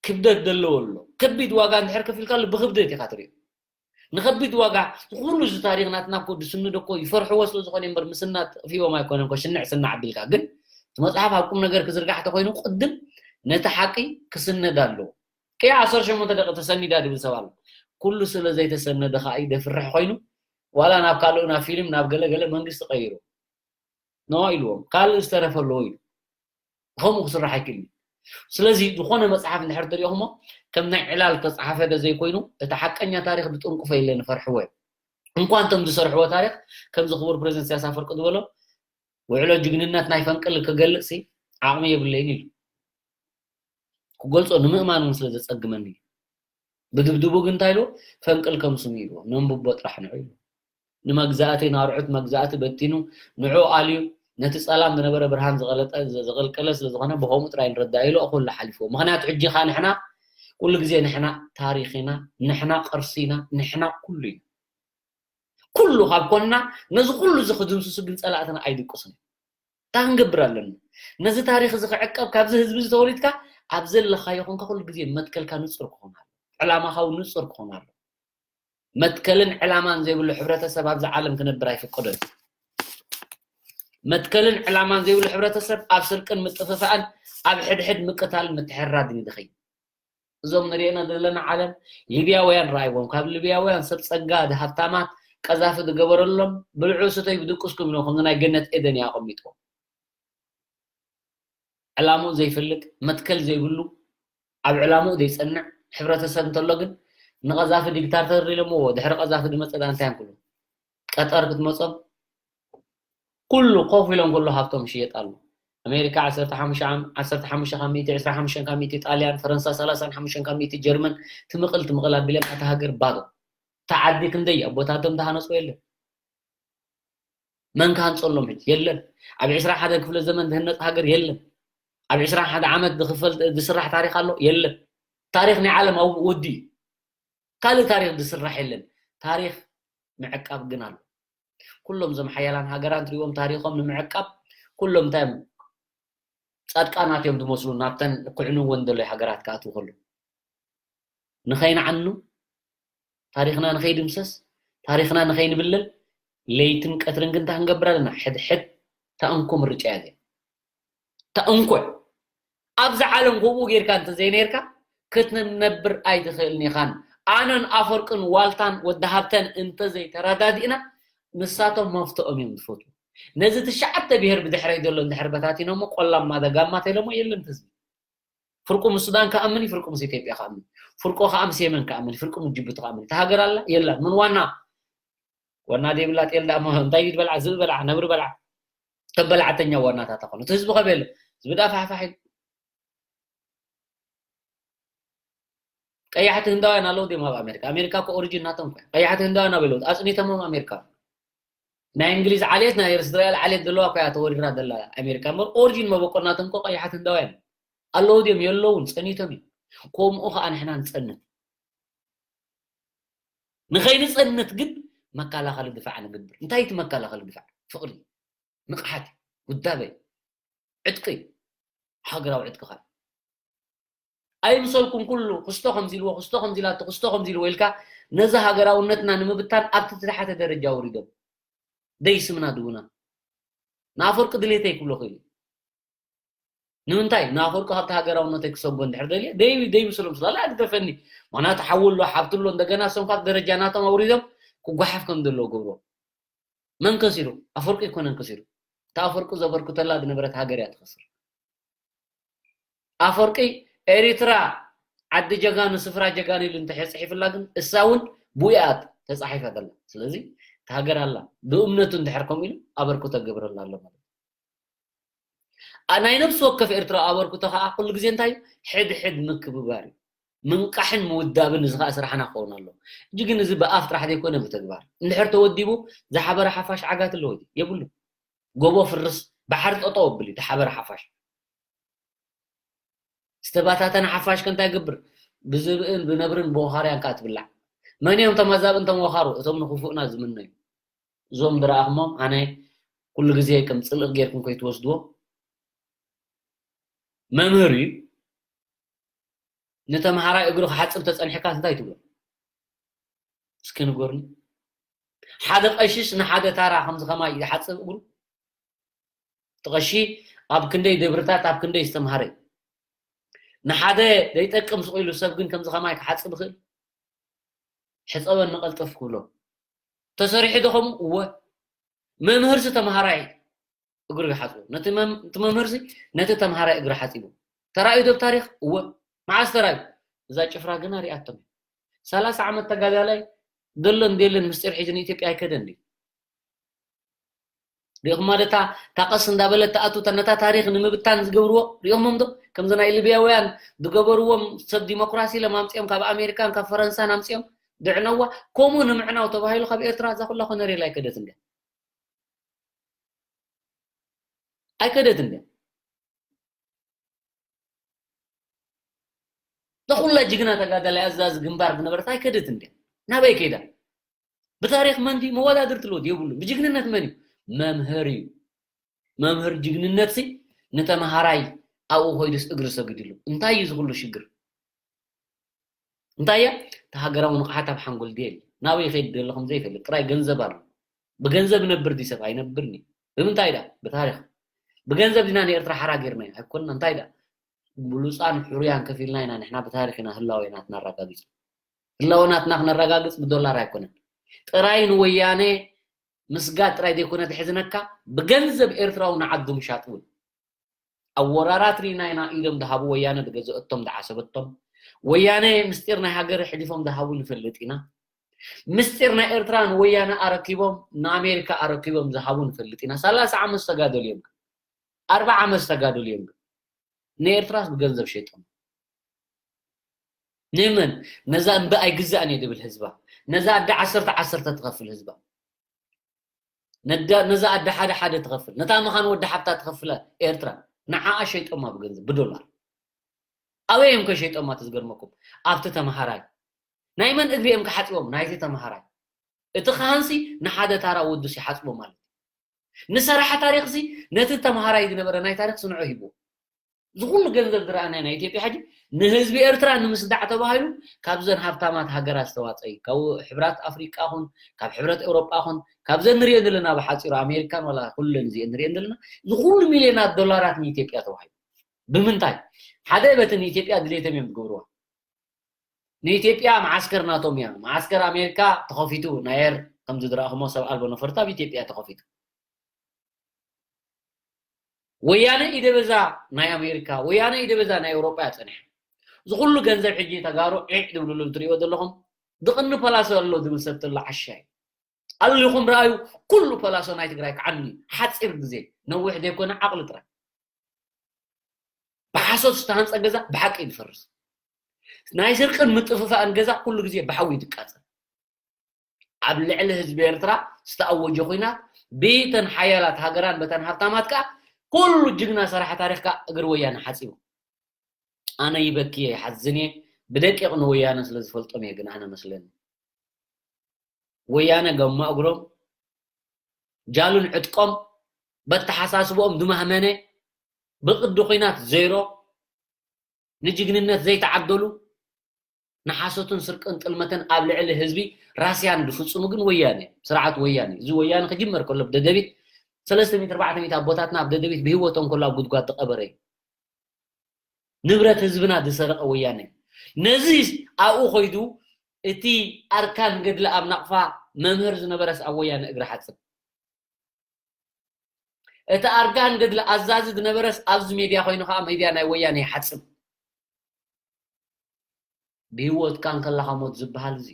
ክብደት ዘለዎ ኣሎ። ከቢድ ዋጋ እንድሕር ከፊልካሉ ብክብደት ኢኻ ትሪኦ። ንከቢድ ዋጋ፣ እዚ ኩሉ እዚ ታሪኽ ናትና እኮ ዝስንዶ እኮ ይፈርሕዎ ስለ ዝኾነ እምበር ምስናድ ጠፊዎም ኣይኮነን እኮ፣ ሽንዕ ስናዕ ኣቢልካ። ግን እቲ መጽሓፍ ኣብ ቁም ነገር ክዝርጋሕ ተኾይኑ ቅድም ነቲ ሓቂ ክስነድ ኣለዎ። ቅያ ዓሰርተ ሸሞንተ ደቂ ተሰኒዳ ድብል ሰብ ኣሎ። ኩሉ ስለ ዘይተሰነደ ኸኣ እዩ ደፍርሕ ኮይኑ፣ ዋላ ናብ ካልእ፣ ናብ ፊልም፣ ናብ ገለ ገለ መንግስቲ ቀይሩ። ኖ ኢልዎም፣ ካልእ ዝተረፈ ኣለዎ ኢሉ። ከምኡ ክስራሕ ኣይክእልን እዩ። ስለዚ ዝኾነ መጽሓፍ እንድሕር ትሪኦኹሞ ከም ናይ ዕላል ተጻሓፈ ዶ ዘይኮይኑ እቲ ሓቀኛ ታሪኽ ድጥንቁፎ የለ ንፈርሕዎ እዮም። እንኳን እቶም ዝሰርሕዎ ታሪኽ ከምዚ ክቡር ፕሬዚደንት ኢሳያስ ኣፈወርቂ ዝበሎ ውዕሎ ጅግንነት ናይ ፈንቅል ክገልጽ ዓቕሚ የብለይን ኢሉ ክገልጾ ንምእማን እውን ስለ ዘጸግመኒ እዩ። ብድብድቡ ግን እንታይ ኢሉ ፈንቅል ከም ስሙ ኢሉ ነንብቦ ጥራሕ ንዑ ኢሉ ንመግዛእቲ ናርዑት መግዛእቲ በቲኑ ንዑ ኣልዩ ነቲ ጸላም ዝነበረ ብርሃን ዘቐለጠ ዘቐልቀለ ስለ ዝኾነ ብኸምኡ ጥራይ ንረዳእ ኢሉ ኩሉ ሓሊፍዎ። ምኽንያቱ ሕጂ ኻ ንሕና ኩሉ ግዜ ንሕና ታሪኽ ኢና፣ ንሕና ቅርሲ ኢና፣ ንሕና ኩሉ ኢና። ኩሉ ካብ ኮንና ነዚ ኩሉ እዚ ክድምስሱ ግን ጸላእትና ኣይድቅሱን እዮም። እንታይ ክንገብር ኣለና? ነዚ ታሪኽ እዚ ክዕቀብ ካብዚ ህዝቢ እዚ ተወሊድካ ኣብ ዘለኻዮ ኮንካ ኩሉ ግዜ መትከልካ ንጹር ክኾን ኣሎ። ዕላማኻ እውን ንጹር ክኾን ኣሎ። መትከልን ዕላማን ዘይብሉ ሕብረተሰብ ኣብዚ ዓለም ክነብር ኣይፍቀዶን። መትከልን ዕላማን ዘይብሉ ሕብረተሰብ ኣብ ስርቅን ምጥፍፋእን ኣብ ሕድሕድ ምቅታልን ምትሕራድን ይድኸይ። እዞም ንሪኤና ዘለና ዓለም ሊብያውያን ረኣይዎም። ካብ ሊብያውያን ሰብ ጸጋ ሃብታማት ቀዛፊ ዝገበረሎም ብልዑ ስተዩ ብድቅስኩም ኢሎም ከምዚ ናይ ገነት ኤደን እዩ ኣቐሚጥዎም። ዕላምኡ ዘይፈልጥ መትከል ዘይብሉ ኣብ ዕላምኡ ዘይጸንዕ ሕብረተሰብ እንተሎ ግን ንቐዛፊ ዲክታተር ኢሎምዎ ድሕሪ ቀዛፊ ዝመጸ ዳ እንታይ ንክሉ ቀጠር ክትመጾም ኩሉ ኮፍ ኢሎም ኩሉ ሃብቶም ይሽየጥ ኣሎ ኣሜሪካ ዓሰርተ ሓሙሽተ ዓም- ዓሰርተ ሓሙሽተ ካብ ሚእቲ ዕስራ ሓሙሽተ ካብ ሚእቲ ጣልያን ፈረንሳ ሰላሳን ሓሙሽተን ካብ ሚእቲ ጀርመን ትምቕል ትምቕል ኣቢለን ኣታ ሃገር ባዶ ተዓዲ ክንደይ ኣቦታቶም ተሃነጽዎ የለን መን ክሃንጸሎም ሕጂ የለን ኣብ ዕስራ ሓደ ክፍለ ዘመን ዝህነጽ ሃገር የለን ኣብ ዕስራ ሓደ ዓመት ዝኽፈል ዝስራሕ ታሪኽ ኣሎ የለን ታሪኽ ናይ ዓለም ኣብ ወዲ ካልእ ታሪኽ ዝስራሕ የለን ታሪኽ ምዕቃብ ግን ኣሎ ኩሎም እዞም ሓያላን ሃገራት ትሪእዎም ታሪኾም ንምዕቃብ ኩሎም እንታይ እዮም ጻድቃናት እዮም ዝመስሉ ናብተን ክዕንወን ዘሎ ሃገራት ክኣትዉ ከሎ ንኸይንዓኑ ታሪኽና ንኸይድምሰስ ታሪኽና ንኸይንብለል ለይትን ቀትርን ግን እንታይ ክንገብር ኣለና ሕድሕድ ተእንኮ ምርጫ እያ እዚኣ ተእንኮ ኣብዚ ዓለም ከምኡ ጌርካ እንተዘይነርካ ክትነብር ኣይትኽእልን ኢኻን ኣነን ኣፈርቅን ዋልታን ወዲ ሃብተን እንተዘይተረዳዲእና ንሳቶም መፍትኦም እዮም ዝፈትዉ ነዚ ትሽዓተ ብሄር ብድሕረይ ዘሎ እንድሕር በታቲኖሞ ቆላማ ደጋማ ተይሎሞ የለን ህዝቢ ፍርቁ ምስ ሱዳን ከኣምን ፍርቁ ምስ ኢትዮጵያ ከኣምን ፍርቆ ከኣ ምስ የመን ከኣምን ፍርቁ ምስ ጅቡቲ ከኣምን እታ ሃገር ኣላ የላ ምን ዋና ዋና ዘይብላ ጤል ዳ እንታይ ድዩ በልዓ ዝብ በልዓ ነብሪ በልዓ ተበላዕተኛ ዋናታት ኣኾኑ እቲ ህዝቢ ከበለ ህዝቢ ዳ ፋሕፋሕ ኢሉ ቀያሕቲ ህንዳውያን ኣለዉ ድዮም ኣብ ኣሜሪካ ኣሜሪካ ኮ ኦሪጂን ናቶም ኮ ቀያሕቲ ህንዳውያን ኣበለዉ ኣፅኒቶሞም ኣሜሪካ ናይ እንግሊዝ ዓሌት ናይ እስራኤል ዓሌት ዘለዋ ኮያ ተወሪራ ዘላ ኣሜሪካ እምበር ኦሪጂን መበቆል ናቶም ኮ ቀያሕቲ ህንዳውያን ኣለዉ ድዮም የለውን ፀኒቶም እዮም ከምኡ ከዓ ንሕና ንፀንት ንኸይንፀንት ግን መከላኸሊ ድፋዕ ንግብር እንታይ እቲ መከላኸሊ ድፋዕ ፍቕሪ ንቕሓት ውዳበ ዕጥቂ ሃገራዊ ዕጥቅኻ ኣይምሰልኩም ኩሉ ክስቶ ከምዚ ኢልዎ ክስቶ ከምዚ ኢላቶ ክስቶ ከምዚ ኢልዎ ኢልካ ነዚ ሃገራውነትና ንምብታን ኣብቲ ትሕተ ደረጃ ወሪዶም ደይ ስምና ድውና ንኣፈርቂ ድሌተይ ክብሎ ክእል ንምንታይ ንኣፈርቂ ካብቲ ሃገራውነተይ ክሰጎ እንድሕር ደልየ ደይ ደይ ምስሎም ስላለ ኣግደፈኒ ምክንያቱ ሓዊ ኣሎ ሓብቲ ኣሎ እንደገና እሶም ካብ ደረጃ ናቶም ኣውሪዶም ክጓሓፍ ከም ዘለዎ ገብሮ መን ከሲሩ ኣፈርቂ ኣይኮነን ከሲሩ እታ ኣፈርቂ ዘበርክተላ ዝነበረት ሃገር እያ ትኸስር ኣፈርቂ ኤሪትራ ዓዲ ጀጋኑ ስፍራ ጀጋኑ ኢሉ እንተሕፅሒፍላ ግን እሳ እውን ብኡ እያ ተፃሒፋ ዘላ ስለዚ እቲ ሃገር ኣላ ብእምነቱ እንድሕር ከምኡ ኢሉ ኣበርክቶ ገብረላ ኣሎ ማለት ናይ ነብሲ ወከፍ ኤርትራ ኣበርክቶ ከዓ ኩሉ ግዜ እንታይ ሕድሕድ ምክብባር እዩ ምንቃሕን ምውዳብን እዚ ከዓ ስራሕና ክኸውን ኣሎ እጂ ግን እዚ ብኣፍ ጥራሕ ዘይኮነ ብተግባር እንድሕር ተወዲቡ ዝሓበረ ሓፋሽ ዓጋት ኣለዎ የብሉ ጎቦ ፍርስ ባሕሪ ጠጠው ኣብል እዩ ዝሓበረ ሓፋሽ ዝተባታተነ ሓፋሽ ከ እንታይ ይገብር ብዝብእን ብነብርን ብወኻርያን ከዓ ትብላዕ መን እዮም ተማዛብን ተመኻሩ እቶም ንክፉእና ዝምነዩ እዞም ዝረኣኽሞም ኣነ ኩሉ ግዜ ከም ፅልእ ጌርኩም ከይትወስድዎ መምህር እዩ ንተምሃራይ እግሩ ክሓፅብ ተፀንሕካ እንታይ ትብሎ እስኪ ንገርኒ ሓደ ቀሽሽ ንሓደ ታራ ከምዚ ከማይ ይሓፅብ እግሩ እቲ ቀሺ ኣብ ክንደይ ደብርታት ኣብ ክንደይ ዝተምሃረ ንሓደ ዘይጠቅም ስቕ ኢሉ ሰብ ግን ከምዚ ከማይ ክሓፅብ ይኽእል ሕፀበኒ ቀልጥፍ ክብሎ ተሰሪሑ ዶ ከምኡ እወ መምህርሲ ተምሃራይ እግሩ ይሓፅቡ ነቲ መምህርሲ ነቲ ተምሃራይ እግሪ ሓፂቡ ተራእዩ ዶ ኣብ ታሪኽ? እወ። መዓስ ተራእዩ? እዛ ጭፍራ ግና ሪኣቶም። ሰላሳ ዓመት ተጋዳላይ ደሎን ደልን ምስጢር ሒዙ ንኢትዮጵያ ኣይከደን ድዩ? ሪእኹማ ዶ እታ፣ እታ ቀስ እንዳበለት ትኣቱ፣ እታ ነታ ታሪኽ ንምብታን ዝገብርዎ ሪኦሞም ዶ? ከምዚ ናይ ሊብያውያን ዝገበርዎም፣ ሰብ ዲሞክራሲ ኢሎም ኣምፂኦም፣ ካብ ኣሜሪካን ካብ ፈረንሳን ኣምፂኦም ድዕነዋ። ከምኡ ንምዕናው ተባሂሉ ካብ ኤርትራ እዛ ኩላ ኮነሬል ኣይከደትን ድያ? ኣይከደትን ድያ? እዛ ኩላ ጅግና ተጋዳላይ ኣዛዚ ግንባር ዝነበረት ኣይከደትን ድያ? ናበይ ከይዳ? ብታሪኽ መን ድዩ መወዳድርቲ ሎት የብሉ። ብጅግንነት መን እዩ? መምህር እዩ። መምህር ጅግንነት ሲ ንተምሃራይ ኣብኡ ኮይዱስ እግሪ ሰጊድሉ። እንታይ እዩ እዚ ኩሉ ሽግር? እንታይ እያ? እቲ ሃገራዊ ንቕሓት ኣብ ሓንጎል ድየ የለ። ናበይ ይኸይድ ደሎ ከም ዘይፈልጥ ጥራይ ገንዘብ ኣሎ። ብገንዘብ ይነብር ድዩ ሰብ? ኣይነብርን እዩ። ብምንታይ ዳ? ብታሪኽ። ብገንዘብ ዲና ንኤርትራ ሓራ ጌርናዮ? ኣይኮንና። እንታይ ዳ? ብሉፃን ሕሩያን ከፊልና ኢና ንሕና ብታሪኽ ኢና ህላዌ ናትና ኣረጋጊጽ። ህላወ ናትና ክነረጋግጽ ብዶላር ኣይኮነን። ጥራይ ንወያነ ምስጋድ ጥራይ ዘይኮነ ዝሕዝነካ፣ ብገንዘብ ኤርትራዊ ንዓዱ ምሻጥ እውን። ኣብ ወራራት ርኢና ኢና ኢዶም ዝሃቡ ወያነ ዝገዘአቶም ዝዓሰበቶም። ወያነ ምስጢር ናይ ሃገር ሕሊፎም ዝሃቡ ንፈልጥ ኢና። ምስጢር ናይ ኤርትራ ንወያነ ኣረኪቦም ንኣሜሪካ ኣረኪቦም ዝሃቡ ንፈልጥ ኢና። ሰላሳ ዓመት ዝተጋደሉ እዮም። ኣርባዓ ዓመት ዝተጋደሉ እዮም። ንኤርትራስ ብገንዘብ ሸይጦም። ንመን? ነዛ እምቢ ኣይግዛእን እየ ድብል ህዝባ። ነዛ ኣደ ዓሰርተ ዓሰርተ ትኸፍል ህዝባ። ነዳ-፣ ነዛ ኣደ ሓደ ሓደ ትኸፍል። ነታ መኻን ወዲ ሓብታ ትኸፍለ ኤርትራ። ንዓኣ ሸይጦማ ብገንዘብ፣ ብዶላር። ኣበይ እዮም ከ ሸይጦማ? ትዝገርመኩም። ኣብቲ ተምሃራይ። ናይ መን እግሪ እዮም ክሓጽቦም? ናይቲ ተምሃራይ። እቲ ካህንሲ ንሓደ ታራ ወዱስ ይሓጽቦ ማለት እዩ። ንሰራሒ ታሪኽሲ ነቲ ተምሃራይ ዝነበረ ናይ ታሪኽ ስንዖ ሂብዎ። ዝኹሉ ገንዘብ ዝረኣናዮ ናይ ኢትዮጵያ ሕጂ ንህዝቢ ኤርትራ ንምስዳዕ ተባሂሉ ካብዘን ሃብታማት ሃገራት ዝተዋጸ እዩ። ካብ ሕብራት ኣፍሪቃ ኹን፣ ካብ ሕብረት ኤውሮጳ ኹን፣ ካብዘን ንሪኦ ዘለና ብሓጺሩ ኣሜሪካን ዋላ ኩለን እዚአን ንሪአን ዘለና ዝኹሉ ሚልዮናት ዶላራት ንኢትዮጵያ ተዋሂቡ። ብምንታይ? ሓደ በቲ ንኢትዮጵያ ድሌቶም እዮም ዝገብርዋ። ንኢትዮጵያ መዓስከር ናቶም እያ። መዓስከር ኣሜሪካ ተኸፊቱ፣ ናይ ኤር ከምዚ ዝረኣኹሞ ሰብ ኣልቦ ነፈርቲ ኣብ ኢትዮጵያ ተኸፊቱ። ወያነ ኢደበዛ ናይ ኣሜሪካ፣ ወያነ ኢደበዛ ናይ ኤውሮጳ እያ ጸኒሓ። እዚ ኩሉ ገንዘብ ሕጂ ተጋሩ ዒዕ ዝብልሉ ትሪእዎ ዘለኹም፣ ዝቕኒ ፓላሶ ኣሎ ዝብል ሰብ ተሎ ዓሻ እዩ። ኣሊኹም ረኣዩ፣ ኩሉ ፓላሶ ናይ ትግራይ ክዓኒ እዩ። ሓጺር ግዜ፣ ነዊሕ ዘይኮነ ዓቕሊ ጥራይ። ብሓሶት ዝተሃንጸ ገዛ ብሓቂ እዩ ዝፈርስ። ናይ ስርቅን ምጥፍፋእን ገዛ ኩሉ ግዜ ብሓዊ እዩ ዝቃጸል። ኣብ ልዕሊ ህዝቢ ኤርትራ ዝተኣወጀ ኹናት ብተን ሓያላት ሃገራን በተን ሃብታማት ከኣ ኩሉ ጅግና ሰራሒ ታሪኽ ከኣ እግሪ ወያነ ሓጺቡ። ኣነ ይበኪ እየ፣ ይሓዝን እየ። ብደቂቕ ንወያነ ስለ ዝፈልጦም እየ ግን ኣነ መስለኒ። ወያነ ገማ እግሮም፣ ጃሉን ዕጥቆም፣ በተሓሳስብኦም ዝማህመነ፣ ብቕዲ ኹናት ዜሮ፣ ንጅግንነት ዘይተዓደሉ፣ ንሓሶትን ስርቅን ጥልመትን ኣብ ልዕሊ ህዝቢ ራስያን ዝፍጽሙ ግን ወያነ፣ ስርዓት ወያነ። እዚ ወያነ ክጅመር ከሎ ብደደቢት ሰለስተ ሚእቲ ኣርባዕተ ሚእቲ ኣቦታትና ኣብ ደደቢት ብህይወቶም ከሎ ኣብ ጉድጓድ ዝቐበረ እዩ። ንብረት ህዝብና ዝሰረቐ ወያነ እዩ። ነዚ ኣብኡ ኮይዱ እቲ ኣርካን ገድሊ ኣብ ናቕፋ መምህር ዝነበረስ ኣብ ወያነ እግሪ ሓጽብ። እቲ ኣርካን ገድሊ ኣዛዚ ዝነበረስ ኣብዚ ሜድያ ኮይኑ ከዓ ሜድያ ናይ ወያነ ይሓጽብ። ብህይወትካ እንከለኻ ሞት ዝበሃል እዚ።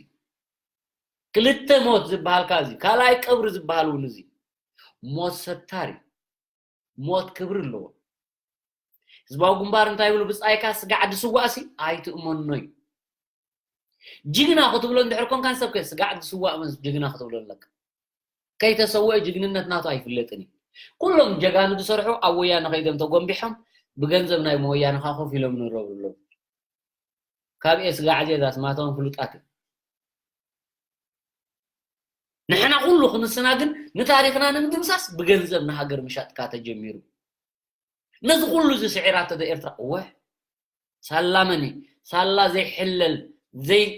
ክልተ ሞት ዝበሃልካ እዚ። ካልኣይ ቀብሪ ዝበሃል እውን እዚ። ሞት ሰታር እዩ። ሞት ክብሪ ኣለዎ። ህዝባዊ ግንባር እንታይ ይብሉ? ብጻይካ ስጋዕ ዝስዋእሲ ኣይትእመኖ እዩ። ጅግና ክትብሎ እንድሕር ኮንካ ንሰብከ ስጋዕ ዝስዋእ መስ ጅግና ክትብሎ ኣለካ። ከይተሰወአ ጅግንነት ናቱ ኣይፍለጥን እዩ። ኩሎም ጀጋኑ ዝሰርሑ ኣብ ወያነ ከይዶም ተጎንቢሖም ብገንዘብ ናይ ወያነ ከዓ ኮፍ ኢሎም ንረብሩ ኣለዉ። ካብ ኤስጋዕ ዜዛ ስማቶም ፍሉጣት እዮም። ንሕና ኩሉ ክንስና ግን ንታሪኽና ንምድምሳስ ብገንዘብ ንሃገር ምሻጥካ ተጀሚሩ። ነዚ ኩሉ እዚ ስዒራቶ ዶ ኤርትራ? እወ። ሳላ መን እዩ? ሳላ ዘይሕለል፣ ዘይ-፣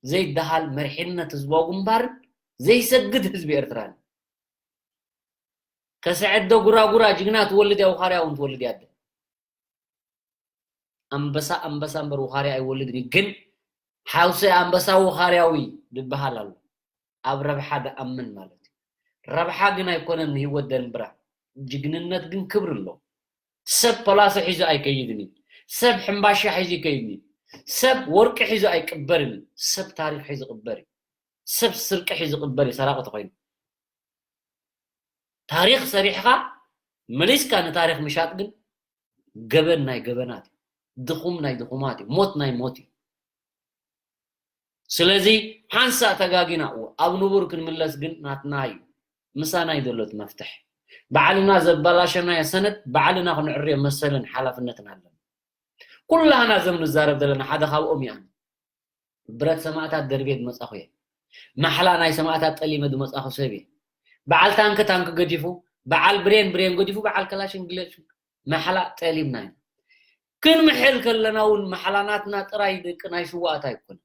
ዘይደሃል መሪሕነት ህዝባዊ ግንባርን ዘይሰግድ ህዝቢ ኤርትራን። ከስዕድ ዶ ጉራጉራ ጅግና ትወልድ እያ፣ ውኻርያ እውን ትወልድ እያ ኣደ። ኣንበሳ ኣንበሳ እምበር ውኻርያ ኣይወልድን እዩ። ግን ሓውሲ ኣንበሳ ውኻርያዊ ዝበሃል ኣሎ። ኣብ ረብሓ ደኣምን ማለት እዩ። ረብሓ ግን ኣይኮነን ንህይወት ደንብራ። ጅግንነት ግን ክብሪ ኣለዎ። ሰብ ፖላሶ ሒዙ ኣይከይድን እዩ። ሰብ ሕምባሻ ሒዙ ይከይድኒ። ሰብ ወርቂ ሒዙ ኣይቅበርን። ሰብ ታሪኽ ሒዙ ቅበር እዩ። ሰብ ስርቂ ሒዙ ቅበር እዩ፣ ሰራቂ ተኾይኑ። ታሪኽ ሰሪሕኻ መሊስካ ንታሪኽ ምሻጥ ግን ገበን ናይ ገበናት እዩ። ድኹም ናይ ድኹማት እዩ። ሞት ናይ ሞት እዩ። ስለዚ ሓንሳእ ተጋጊና፣ እወ፣ ኣብ ንቡር ክንምለስ ግን ናትና እዩ። ምሳና እዩ ዘሎ እቲ መፍትሕ። ባዕልና ዘባላሸናዮ ሰነድ ባዕልና ክንዕርዮ መሰልን ሓላፍነትን ኣለና። ኩላህና እዞም ንዛረብ ዘለና ሓደ ካብኦም እየ ኣነ። ብረት ሰማእታት ደርብየ ዝመጻኹ እየ። ማሕላ ናይ ሰማእታት ጠሊመ ዝመጻኹ ሰብ እየ። በዓል ታንኪ ታንኪ ገዲፉ፣ በዓል ብሬን ብሬን ገዲፉ፣ በዓል ከላሽን ግለሹ ማሕላ ጠሊምና ኢና። ክንምሕል ከለና እውን ማሕላ ናትና ጥራይ ደቂ ናይ ስዋኣት ኣይኮነን።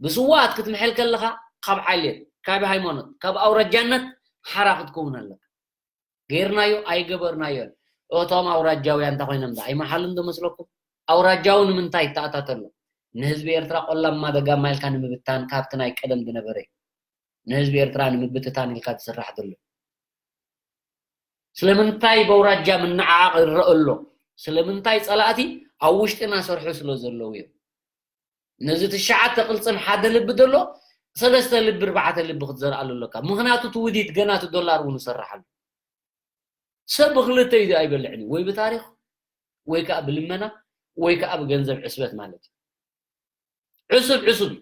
ብስዋኣት ክትምሕል ከለኻ ካብ ዓሌት፣ ካብ ሃይማኖት፣ ካብ ኣውራጃነት ሓራ ክትከውን ኣለካ። ገይርናዮ ኣይገበርናዮን። እቶም ኣውራጃውያን እንታይ ኮይኖም ዳ ኣይመሓሉን ዶ መስለኩም? ኣውራጃዊ ንምንታይ ይተኣታተሎ? ንህዝቢ ኤርትራ ቆላማ ደጋማ ኢልካ ንምብታን ካብቲ ናይ ቀደም ዝነበረ እዩ። ንህዝቢ ኤርትራ ንምብትታን ኢልካ ዝስራሕ ዘሎ። ስለምንታይ በውራጃ ምንዓዓቕ ይረአ ኣሎ? ስለምንታይ? ጸላእቲ ኣብ ውሽጥና ሰርሑ ስለ ዘለዉ እዮም። ነዚ ትሽዓተ ቅልጽም ሓደ ልቢ ዘሎ ሰለስተ ልቢ፣ ኣርባዕተ ልቢ ክትዘርኣሉ ኣለካ። ምኽንያቱ እቲ ውዲት ገና እቲ ዶላር እውን ይሰርሕ ኣሎ። ሰብ ብክልተ ኢዱ ኣይበልዕን እዩ፣ ወይ ብታሪኽ ወይ ከዓ ብልመና ወይ ከዓ ብገንዘብ ዕስበት ማለት እዩ። ዕሱብ ዕሱብ እዩ።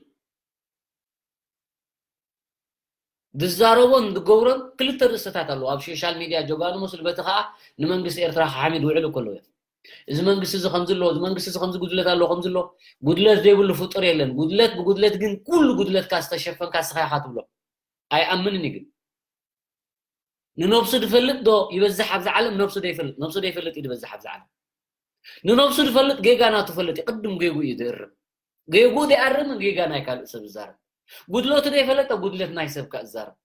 ዝዛረቦን ዝገብሮን ክልተ ርእሰታት ኣለዎ። ኣብ ሶሻል ሚድያ ጀጋኑ መስሉ፣ በቲ ከዓ ንመንግስቲ ኤርትራ ክሓሚድ ውዕሉ ከለዉ እዮም። እዚ መንግስቲ እዚ ከምዚ ኣለዎ፣ እዚ መንግስቲ እዚ ከምዚ ጉድለት ኣለዎ፣ ከምዚ ኣለዎ። ጉድለት ዘይብሉ ፍጡር የለን። ጉድለት ብጉድለት ግን ኩሉ ጉድለትካ ዝተሸፈንካ ንስኻ ኢኻ ትብሎ። ኣይኣምንን እዩ ግን። ንነብሱ ዝፈልጥ ዶ ይበዝሕ ኣብዚ ዓለም? ነብሱ ዘይፈልጥ፣ ነብሱ ዘይፈልጥ እዩ ዝበዝሕ ኣብዚ ዓለም። ንነብሱ ዝፈልጥ ጌጋ ናቱ ፈልጥ እዩ። ቅድም ጌጉ እዩ ዝእርም። ጌጉ ዘይኣርም ጌጋ ናይ ካልእ ሰብ ዝዛረብ። ጉድለቱ ዘይፈለጠ ጉድለት ናይ ሰብ ከ ዝዛረብ።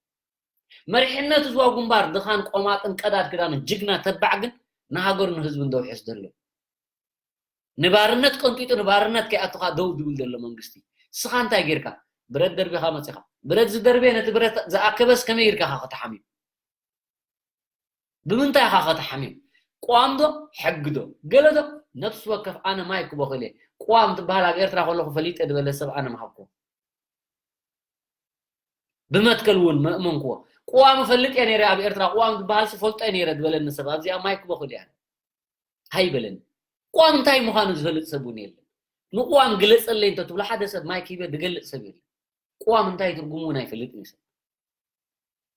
መሪሕነት ህዝባዊ ግንባር ድኻን ቆማጥን ቀዳድ ክዳንን ጅግና ተባዕ ግን ንሃገሩ ንህዝቡ እንደውሕስ ዘሎ። ንባርነት ቀንጢጡ ንባርነት ከይኣቱኻ ደው ዝብል ዘሎ መንግስቲ። ንስኻ እንታይ ጌርካ? ብረት ደርቢኻ መጺኻ። ብረት ዝደርበየ ነቲ ብረት ዝኣከበስ ከመይ ጌርካ ኢኻ ከተሓምዮ? ብምንታይ ኢኻ ከተሓምዮ? ቅዋም ዶ? ሕጊ ዶ? ገለ ዶ? ነፍሲ ወከፍ ኣነ ማይ ክቦኽል እየ። ቅዋም ትበሃል ኣብ ኤርትራ ከለኹ ፈሊጠ ዝበለ ሰብ ኣነ ምሃብኩ። ብመትከል እውን መእመንክዎ። ቅዋም እፈልጥ እየ ነይረ ኣብ ኤርትራ፣ ቅዋም ዝበሃል ዝፈልጦ እየ ነይረ ዝበለኒ ሰብ ኣብዚኣ ማይ ክቦኽል እየ። ኣይበለኒ። ቅዋም እንታይ ምዃኑ ዝፈልጥ ሰብ እውን የለን። ንቅዋም ግለጸለይ እንተትብሎ ሓደ ሰብ ማይክ ሂበ ዝገልጽ ሰብ የለን። ቅዋም እንታይ ትርጉሙ እውን ኣይፈልጥን እዩ ሰብ።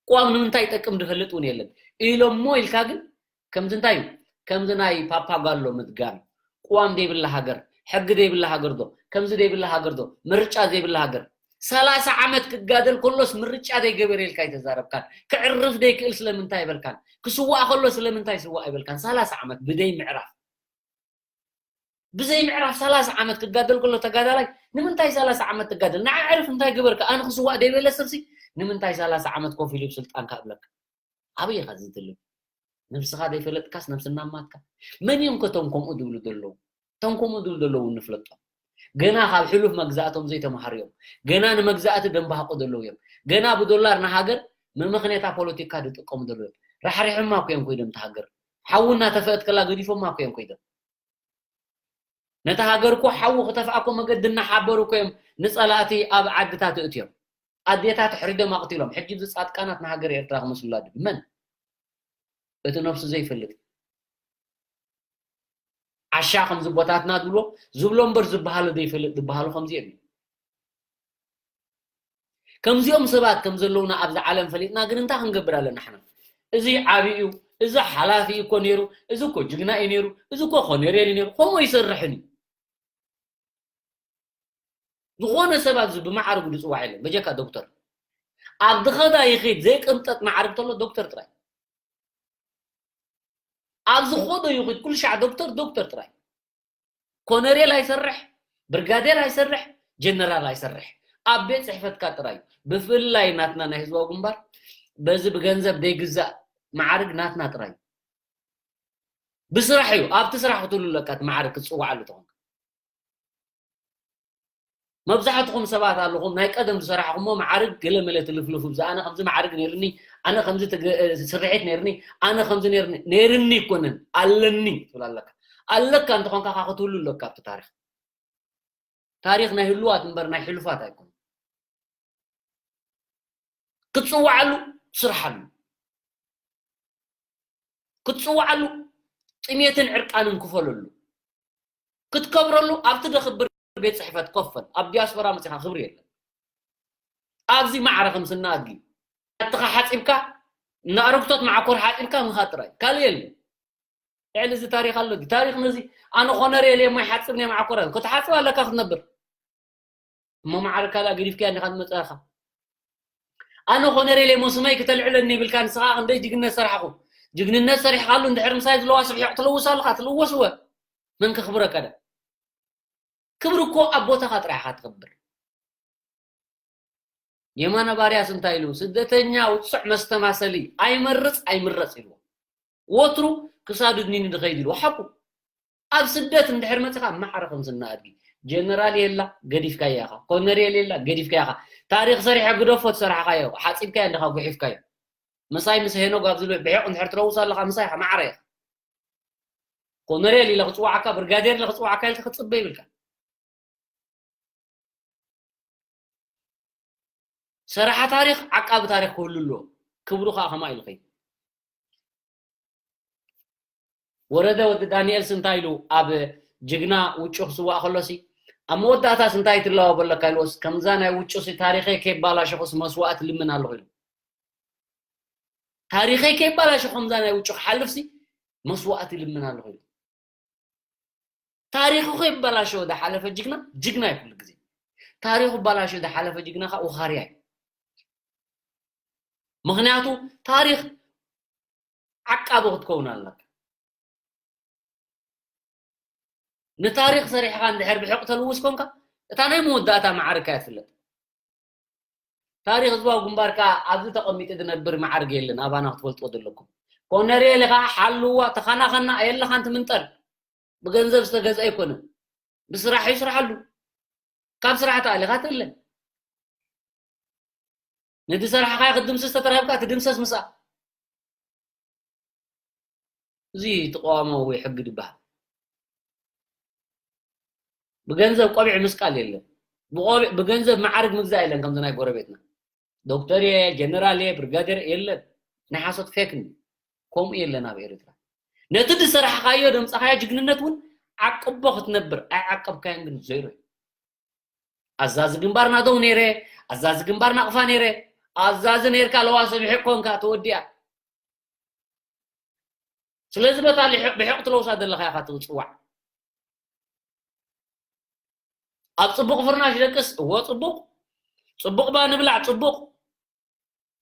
ቅዋም ንምንታይ ይጠቅም ዝፈልጥ እውን የለን። ኢሎሞ ኢልካ ግን ከምዚ እንታይ እዩ? ከምዚ ናይ ፓፓጋሎ ምድጋም። ቅዋም ዘይብላ ሃገር፣ ሕጊ ዘይብላ ሃገር ዶ? ከምዚ ዘይብላ ሃገር ዶ? ምርጫ ዘይብላ ሃገር። ሰላሳ ዓመት ክጋደል ከሎስ ምርጫ ዘይገበረ ኢልካ ኣይተዛረብካን። ክዕርፍ ዘይክእል ስለምንታይ ኣይበልካን። ክስዋእ ከሎ ስለምንታይ ስዋእ ኣይበልካን። ሰላሳ ዓመት ብደይ ምዕራፍ። ብዘይ ምዕራፍ ሰላሳ ዓመት ክጋደል ከሎ ተጋዳላይ ንምንታይ ሰላሳ ዓመት ትጋደል? ንዓ ዕርፍ እንታይ ገበርካ? ኣነ ክስዋእ ደይበለ ሰብሲ ንምንታይ ሰላሳ ዓመት ኮፍ ኢሉ ስልጣን ካብለካ? ኣበይ ኢኻ ዝድልም? ነብስኻ ዘይፈለጥካስ ነብስና ማትካ። መን እዮም ከቶም ከምኡ ዝብሉ ዘለዉ? እቶም ከምኡ ዝብሉ ዘለዉ ንፍለጦም። ገና ካብ ሕሉፍ መግዛእቶም ዘይተማሃሩ እዮም። ገና ንመግዛእቲ ደንባህቁ ዘለዉ እዮም። ገና ብዶላር ንሃገር መመኽነታ ፖለቲካ ዝጥቀሙ ዘለዉ እዮም። ራሕሪሖማ እኮ እዮም ኮይዶም እቲ ሃገር። ሓዊ እናተፈአት ከላ ገዲፎማ እኮ እዮም ኮይዶም። ነታ ሃገር እኮ ሓዊ ክተፍኣ እኮ መገዲ እናሓበሩ እኮ እዮም ንጸላእቲ ኣብ ዓድታት እእትዮም። ኣዴታት ኣሕሪዶም ኣቕቲሎም። ሕጂ እዚ ጻድቃናት ንሃገር ኤርትራ ክመስሉላ ድዩ? መን? እቲ ነብሱ ዘይፈልጥ። ዓሻ ከምዚ ቦታትና ዝብሎ፣ ዝብሎ እምበር ዝበሃሎ ዘይፈልጥ ዝበሃሉ ከምዚኦም እዮም። ከምዚኦም ሰባት ከም ዘለውና ኣብዚ ዓለም ፈሊጥና ግን እንታይ ክንገብር ኣለና ንሕና? እዚ ዓቢ እዩ፣ እዚ ሓላፊ እዩ እኮ ነይሩ፣ እዚ እኮ ጅግና እዩ ነይሩ፣ እዚ እኮ ኮነሬል እዩ ነይሩ፣ ከምኡ ኣይሰርሕን እዩ። ዝኾነ ሰብ ኣብዚ ብማዕርጉ ዝጽዋዕ የለን፣ በጀካ ዶክተር። ኣብ ዝኸዳ ይኺድ ዘይቅንጠጥ ማዕርግ ተሎ ዶክተር ጥራይ። ኣብ ዝኸዶ ይኺድ ኩሉ ሻዕ ዶክተር፣ ዶክተር ጥራይ። ኮነሬል ኣይሰርሕ፣ ብርጋዴር ኣይሰርሕ፣ ጀነራል ኣይሰርሕ። ኣብ ቤት ጽሕፈትካ ጥራይ። ብፍላይ ናትና ናይ ህዝባዊ ግንባር በዚ ብገንዘብ ዘይግዛእ ማዕርግ ናትና ጥራይ። ብስራሕ እዩ፣ ኣብቲ ስራሕ ክትህሉ ኣለካ፣ እቲ ማዕርግ ክትጽዋዓሉ ተኾንካ። መብዛሕትኹም ሰባት ኣለኹም፣ ናይ ቀደም ዝሰራሕኹሞ ማዕርግ ገለ መለ ትልፍልፉ፣ ብዛ ኣነ ከምዚ ማዕርግ ነይርኒ፣ ኣነ ከምዚ ትግ-፣ ስርሒት ነይርኒ፣ ኣነ ከምዚ ነይርኒ፣ ነይርኒ ይኮነን፣ ኣለኒ ትብል ኣለካ። ኣለካ እንተኾንካ ከኣ ክትህሉ ኣለካ ኣብቲ ታሪኽ። ታሪኽ ናይ ህሉዋት እምበር ናይ ሕሉፋት ኣይኮነን። ክትጽውዓሉ ስርሓሉ። ክትጽውዓሉ ጥሜትን ዕርቃንን ክፈለሉ። ክትከብረሉ ኣብቲ ደኽብር ቤት ጽሕፈት ኮፍ በል። ኣብ ዲያስፖራ መጺኻ ክብሪ የለን። ኣብዚ ማዕረ ከም ስና ኣድጊ ኣትኻ ሓጺብካ፣ ንኣረግቶት መዓኮር ሓጺብካ ምኻድ ጥራይ። ካልእ የለን። ልዕሊ እዚ ታሪኽ ኣሎ ድዩ? ታሪኽ ነዚ ኣነ ኮነሬል እየ፣ ማይ ሓጽብ ናይ መዓኮር ኣለ። ክትሓጽብ ኣለካ ክትነብር። እሞ ማዕረ ካልኣ ገዲፍካያ እንዲኻ ትመጽእ ኢኻ። ኣነ ኮነሬል እየ፣ እሞ ስመይ ክተልዕለኒ ይብልካ፣ ንስኻ ክንደይ ጅግነት ሰራሕኹ። ጅግንነት ሰሪሕካሉ እንድሕር ምሳይ ዝለዋስ ርሒቕ ትልውስ ኣለኻ፣ ትልወስ እወ። መን ከኽብረካ ዳ? ክብሪ እኮ ኣብ ቦታኻ ጥራሕ ኢኻ ትኽብር። የማነ ባርያስ እንታይ ኢሉ? ስደተኛ ውጹዕ መስተማሰሊ፣ ኣይመርጽ ኣይምረጽ ኢልዎ። ወትሩ ክሳዱ ድኒኒ ድኸይድ ኢልዎ። ሓቁ። ኣብ ስደት እንድሕር መጺኻ ማዕረ ከም ስና ኣድጊ። ጀነራል የላ፣ ገዲፍካያ ኢኻ። ኮነሬል የላ፣ ገዲፍካያ ኢኻ። ታሪኽ ሰሪሐ ግደፎ ትሰርሓኻዮ፣ ሓጺብካዮ እንዲኻ ጉሒፍካዮ። ምሳይ ምስ ሄኖግ ኣብዚ ብሒቕ እንድሕር ትለውስ ኣለኻ፣ ምሳይ ኢኻ፣ ማዕረ ኢኻ። ኮነሬል ኢለ ክጽውዓካ፣ ብርጋዴር ኢለ ክጽውዓካ ኢልካ ክትጽበ ይብልካ። ሰራሓ ታሪኽ ዓቃቢ ታሪኽ ክህሉ ኣለዎ። ክብሩ ኸኣ ከማኡ ኢሉ ኸይድ። ወረደ ወዲ ዳንኤልስ እንታይ ኢሉ ኣብ ጅግና ውጩ ክስዋእ ከሎሲ፣ ኣብ መወዳእታስ እንታይ ትለዋወጥ ኣለካ ኢልዎስ፣ ከምዛ ናይ ውጩሲ ታሪኸይ ከይባላሸኹስ መስዋእቲ ልምን ኣለኹ ኢሉ። ታሪኸይ ከይባላሸኹ ከምዛ ናይ ውጩ ክሓልፍሲ መስዋእቲ ልምን ኣለኹ ኢሉ። ታሪኹ ከይበላሸወ ዝሓለፈ ጅግና፣ ጅግና እዩ ኩሉ ግዜ። ታሪኹ ባላሸወ ዝሓለፈ ጅግና ኸኣ ውኻርያ እዩ። ምኽንያቱ ታሪኽ ዓቃቢ ክትከውን ኣለካ። ንታሪኽ ሰሪሕኻ እንድሕር ብሕቕ ተልውስ ኮንካ፣ እታ ናይ መወዳእታ መዓርካ እያ ትፍለጥ። ታሪኽ ህዝባዊ ግንባር ከኣ ኣብዚ ተቐሚጡ ዝነብር መዓርግ የለን፣ ኣባና ክትፈልጥዎ ዘለኩም። ኮነሬል ኢኻ፣ ሓልዋ፣ ተኸናኸና፣ ኣየለኻን ትምንጠል። ብገንዘብ ዝተገዝአ ኣይኮነን። ብስራሕ ይስርሓሉ። ካብ ስራሕ ተኣሊኻ ትእለ። ነቲ ሰራሕኻዮ ክትድምስስ ተተራሂብካ ትድምሰስ ምስኣ። እዚ ተቃዋማዊ ሕጊ ድበሃል። ብገንዘብ ቆቢዕ ምስቃል የለን። ብቆቢዕ፣ ብገንዘብ መዓርግ ምግዛእ የለን ከምዚ ናይ ጎረቤትና። ዶክተር እየ፣ ጀነራል እየ፣ ብርጋዴር የለን። ናይ ሓሶት ፌክ ኒውስ። ከምኡ የለን ኣብ ኤርትራ። ነቲ ዝሰራሕኻዮ ደምጻኻዮ ጅግንነት እውን ዓቅቦ ክትነብር ኣይዓቀብካዮን ግን ዜሮ እዩ። ኣዛዚ ግንባር ናደው ነይረ፣ ኣዛዚ ግንባር ናቕፋ ነይረ፣ ኣዛዚ ነይርካ ለዋሰ ብሒቕ ኮንካ ተወዲኣ። ስለዚ በታ ልሕቕ ብሕቕ ትለውሳ ዘለኻ ኢኻ ትጽዋዕ። ኣብ ጽቡቕ ፍርናሽ ደቅስ፣ እወ ጽቡቕ፣ ጽቡቕ ባ ንብላዕ ጽቡቕ።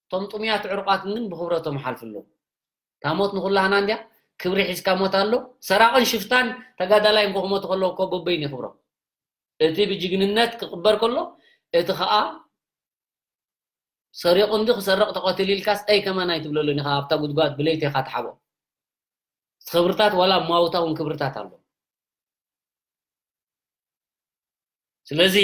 እቶም ጥሙያት ዕሩቓት ግን ብኽብረቶም ይሓልፉ ኣለዉ። እታ ሞት ንኹላህና እንድያ፣ ክብሪ ሒዝካ ሞት ኣሎ። ሰራቕን ሽፍታን ተጋዳላይን ክሞቱ ከለዉ እኮ በበይኑ እዩ ክብሮም። እቲ ብጅግንነት ክቕበር ከሎ፣ እቲ ኸኣ ሰሪቑ እንዲ ክሰርቕ ተቐቲሉ ኢልካስ፣ ኣይ ከማን ኣይትብለሉን ኢኻ፣ ኣብታ ጉድጓድ ብለይቲ ኢኻ ትሓብኦ። ክብርታት ዋላ እማውታ እውን ክብርታት ኣሎ። ስለዚ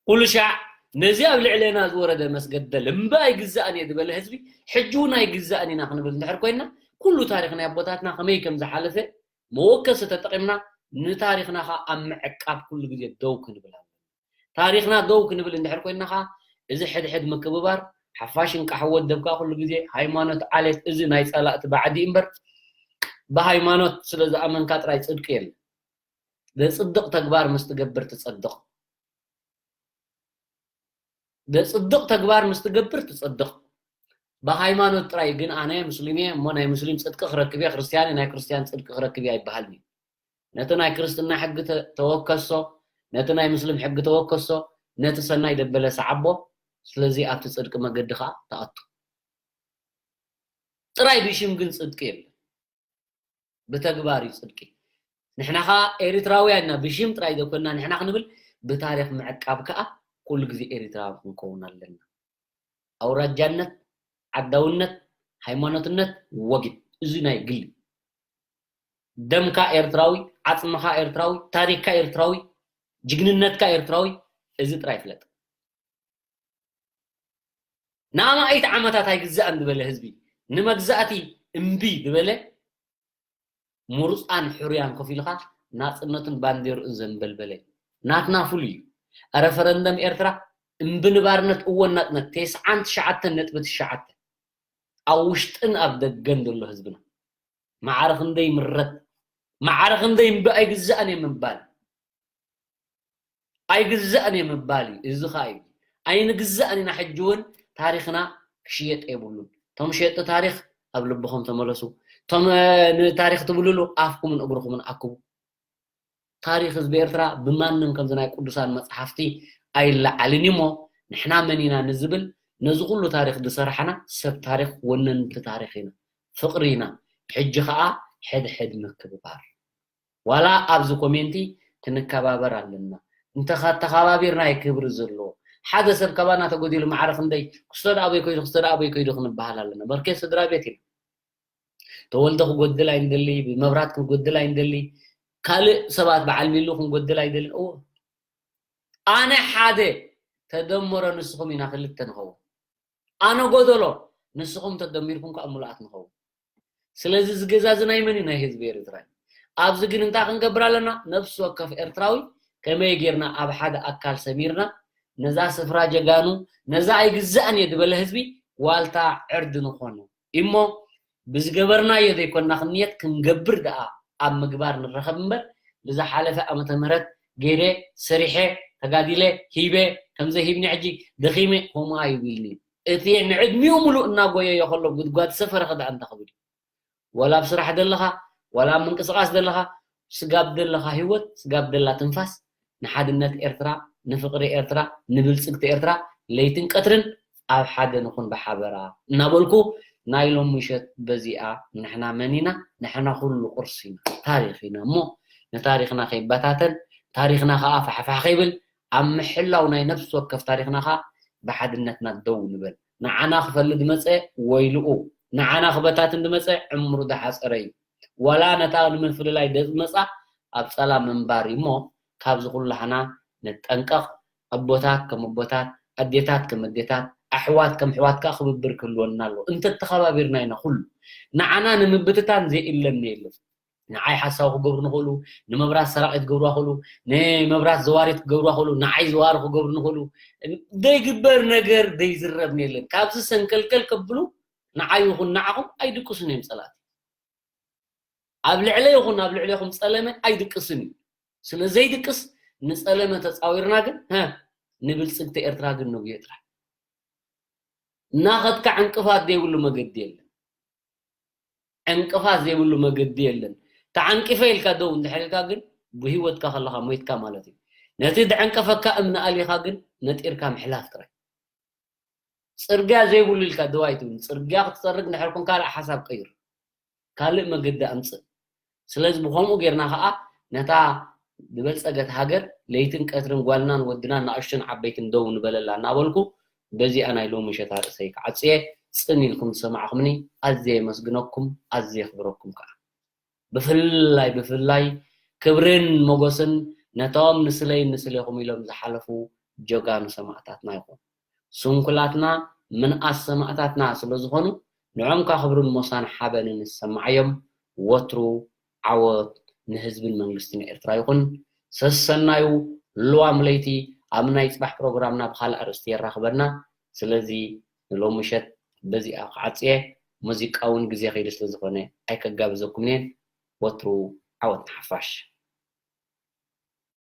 ኩሉ ሻዕ ነዚ ኣብ ልዕሌና ዝወረደ መስገደል እምባ ኣይግዛእን እየ ዝበለ ህዝቢ ሕጂ እውን ኣይግዛእን ኢና ክንብል እንድሕር ኮይንና ኩሉ ታሪኽ ናይ ኣቦታትና ከመይ ከም ዝሓለፈ መወከሲ ተጠቒምና ንታሪኽና ኸዓ ኣብ ምዕቃብ ኩሉ ግዜ ደው ክንብል ኣለና። ታሪኽና ደው ክንብል እንድሕር ኮይንና ኸዓ እዚ ሕድሕድ ምክብባር ሓፋሽ እንቃሕ ወደብካ ኩሉ ግዜ ሃይማኖት ዓሌት እዚ ናይ ጸላእቲ ባዕዲ እምበር ብሃይማኖት ስለ ዝኣመንካ ጥራይ ጽድቂ የለን። ዘጽድቕ ተግባር ምስ ትገብር ትጸድቕ። ዘጽድቕ ተግባር ምስ ትገብር ትጸድቕ። ብሃይማኖት ጥራይ ግን ኣነ ሙስሊም እየ እሞ ናይ ሙስሊም ጽድቂ ክረክብ እየ፣ ክርስትያን እየ ናይ ክርስትያን ጽድቂ ክረክብ እየ ኣይበሃልን እዩ። ነቲ ናይ ክርስትና ሕጊ ተ-፣ ተወከሶ፣ ነቲ ናይ ሙስሊም ሕጊ ተወከሶ፣ ነቲ ሰናይ ደበለ ሰዓቦ። ስለዚ ኣብቲ ጽድቂ መገዲ ኸኣ ተኣቱ። ጥራይ ብሽም ግን ጽድቂ የለን። ብተግባር እዩ ጽድቂ። ንሕና ኸኣ ኤሪትራውያን ኢና፣ ብሽም ጥራይ ዘይኮንና ንሕና ክንብል፣ ብታሪኽ ምዕቃብ ከኣ ኩሉ ግዜ ኤሪትራዊ ክንከውን ኣለና። ኣውራጃነት፣ ዓዳውነት፣ ሃይማኖትነት ወጊድ። እዚ ናይ ግሊ። ደምካ ኤርትራዊ፣ ዓጽምኻ ኤርትራዊ፣ ታሪኽካ ኤርትራዊ፣ ጅግንነትካ ኤርትራዊ፣ እዚ ጥራይ ፍለጥ። ንኣማኢት ዓመታት ኣይግዛእን ዝበለ ህዝቢ፣ ንመግዛእቲ እምቢ ዝበለ፣ ምሩፃን ሕሩያን ኮፍ ኢልካ ናፅነቱን ባንዴርኡን ዘንበልበለ ናትና ፍሉይ እዩ። ረፈረንደም ኤርትራ እምቢ ንባርነት እወን ናፅነት ተስዓን ትሽዓተን ነጥቢ ትሽዓተ ኣብ ውሽጥን ኣብ ደገን ዘሎ ህዝብና ማዕረ ክንደይ ምረት ማዕረ ክንደይ እምቢ ኣይግዛእን እየ ምባል ኣይግዛእን እየ ምባል እዩ። እዚ ከዓ እዩ ኣይንግዛእን ኢና። ሕጂ እውን ታሪኽና ክሽየጥ የብሉን። እቶም ሸየጥቲ ታሪኽ ኣብ ልብኹም ተመለሱ። እቶም ንታሪኽ ትብልሉ ኣፍኩምን እግርኹምን ኣክቡ። ታሪኽ ህዝቢ ኤርትራ ብማንም ከምዚ ናይ ቅዱሳን መፅሓፍቲ ኣይለዓልን እሞ ንሕና መን ኢና ንዝብል ነዚ ኩሉ ታሪኽ ዝሰራሕና ሰብ ታሪኽ ወነንቲ ታሪኽ ኢና። ፍቕሪ ኢና። ሕጂ ከዓ ሕድሕድ ምክብባር ዋላ ኣብዚ ኮሜንቲ ክንከባበር ኣለና። እንተኻ ተኸባቢርና እዩ ክብሪ ዘለዎ። ሓደ ሰብ ካባና ተጎዲሉ ማዕረ ክንደይ ክስቶ ደኣ ኣበይ ከይዱ ክስቶ ደኣ ኣበይ ከይዱ ክንበሃል ኣለና። በርኬ ስድራ ቤት ኢና። ተወልደ ክጎድል ኣይንደሊ፣ ብመብራት ክንጎድል ኣይንደሊ፣ ካልእ ሰባት በዓል ሚሉ ክንጎድል ኣይደልን። እዎ ኣነ ሓደ ተደምሮ ንስኹም ኢና ክልተ ንኸውን። ኣነ ጎደሎ ንስኹም ተደሚርኩም ከዓ ሙሉኣት ንኸውን። ስለዚ እዚ ገዛ እዚ ናይ መን እዩ? ናይ ህዝቢ ኤርትራ እዩ። ኣብዚ ግን እንታይ ክንገብር ኣለና? ነፍሲ ወከፍ ኤርትራዊ ከመይ ጌርና ኣብ ሓደ ኣካል ሰሚርና ነዛ ስፍራ ጀጋኑ ነዛ ኣይግዛእን እየ ዝበለ ህዝቢ ዋልታ ዕርዲ ንኾኖ እሞ ብዝገበርናዮ ዘይኮንና ክንየት ክንገብር ደኣ ኣብ ምግባር ንረኸብ እምበር ብዝሓለፈ ዓመተ ምህረት ገይረ ሰሪሐ ተጋዲለ ሂበ ከምዘይሂብኒ ሕጂ ደኺመ ከምኡ ኣይብልኒ። እቲ ንዕድሚኡ ሙሉእ እናጎየዮ ከሎ ጉድጓድ ሰፈረ ክደኣ እንተኽብል እዩ። ወላ ኣብ ስራሕ ዘለኻ ወላ ኣብ ምንቅስቃስ ዘለኻ ስጋብ ዘለኻ ህይወት ስጋብ ደላ ትንፋስ ንሓድነት ኤርትራ ንፍቅሪ ኤርትራ ንብልጽግቲ ኤርትራ ለይትን ቀትርን ኣብ ሓደ ንኹን ብሓበራ እናበልኩ ናይ ሎም ምሸት በዚኣ ንሕና መን ኢና ንሕና ኩሉ ቁርሲ ኢና ታሪኽ ኢና እሞ ንታሪኽና ከይበታተን ታሪኽና ከዓ ፋሕፋሕ ከይብል ኣብ ምሕላው ናይ ነፍሲ ወከፍ ታሪኽና ከዓ ብሓድነትና ደው ንበል ንዓና ክፈልጥ መፀ ወይልኡ ንዓና ክበታትን ዝመፀ ዕምሩ ዝሓፀረ እዩ ዋላ ነታ ንምፍልላይ ደዝመፃ ኣብ ፀላም ምንባር እዩ እሞ ካብዚ ኩላህና ንጠንቀቕ ኣቦታት ከም ኣቦታት ኣዴታት ከም ኣዴታት ኣሕዋት ከም ኣሕዋት ከዓ ክብብር ክህልወና ኣለዎ እንተተኸባቢርና ኢና ኩሉ ንዓና ንምብትታን ዘይእለኒ የለን ንዓይ ሓሳዊ ክገብሩ ንኽእሉ ንመብራት ሰራቒ ክገብሩ ክእሉ ንመብራት ዘዋሪት ክገብሩ ክእሉ ንዓይ ዘዋሪ ክገብሩ ንኽእሉ ዘይግበር ነገር ዘይዝረብ የለን ካብዚ ሰንከልከል ከብሉ ንዓይ ይኹን ንዓኹም ኣይድቅሱን እዮም ፀላእቲ ኣብ ልዕለ ይኹን ኣብ ልዕሌኹም ፀለመ ኣይድቅስን እዩ ስለ ዘይድቅስ ንፀለመ ተፃዊርና ግን ንብልፅግቲ ኤርትራ ግን ንጉዮ ጥራሕ እናኸድካ ዕንቅፋት ዘይብሉ መገዲ የለን ዕንቅፋት ዘይብሉ መገዲ የለን ተዓንቂፈ ኢልካ ደው እንድሕር ኢልካ ግን ብህይወትካ ከለካ ሞይትካ ማለት እዩ ነቲ ዝዐንቀፈካ እምኒ ኣሊኻ ግን ነጢርካ ምሕላፍ ጥራይ ፅርግያ ዘይብሉ ኢልካ ደው ኣይትብል ፅርግያ ክትፀርግ እንድሕር ኮንካ ካልእ ሓሳብ ቀይር ካልእ መገዲ ኣምፅእ ስለዚ ብከምኡ ጌርና ከዓ ነታ ዝበልፀገት ሃገር ለይትን ቀትርን ጓልናን ወድናን ንኣሽቱን ዓበይትን ደው ንበለላ እናበልኩ በዚኣ ናይ ሎሚ ምሸት ኣርእሰይ ክዓፅየ ፅን ኢልኩም ዝሰማዕኹምኒ ኣዝየ የመስግነኩም ኣዝየ የኽብረኩም ከዓ ብፍላይ ብፍላይ ክብርን ሞጎስን ነቶም ንስለይ ንስሌኹም ኢሎም ዝሓለፉ ጀጋኑ ሰማእታትና ይኹን ስንኩላትና ምንኣስ ሰማእታትና ስለዝኾኑ ንዖም ከዓ ክብርን ሞሳን ሓበንን ዝሰማዓዮም ወትሩ ዓወት ንህዝብን መንግስትን ኤርትራ ይኹን ሰሰናዩ ልዋም ለይቲ ኣብ ናይ ፅባሕ ፕሮግራምና ብካልእ ኣርእስቲ የራኽበና ስለዚ ንሎም ምሸት በዚኣ ክዓፅየ ሙዚቃ እውን ግዜ ከይዱ ስለዝኾነ ኣይከጋብዘኩምን እየ ወትሩ ዓወት ንሓፋሽ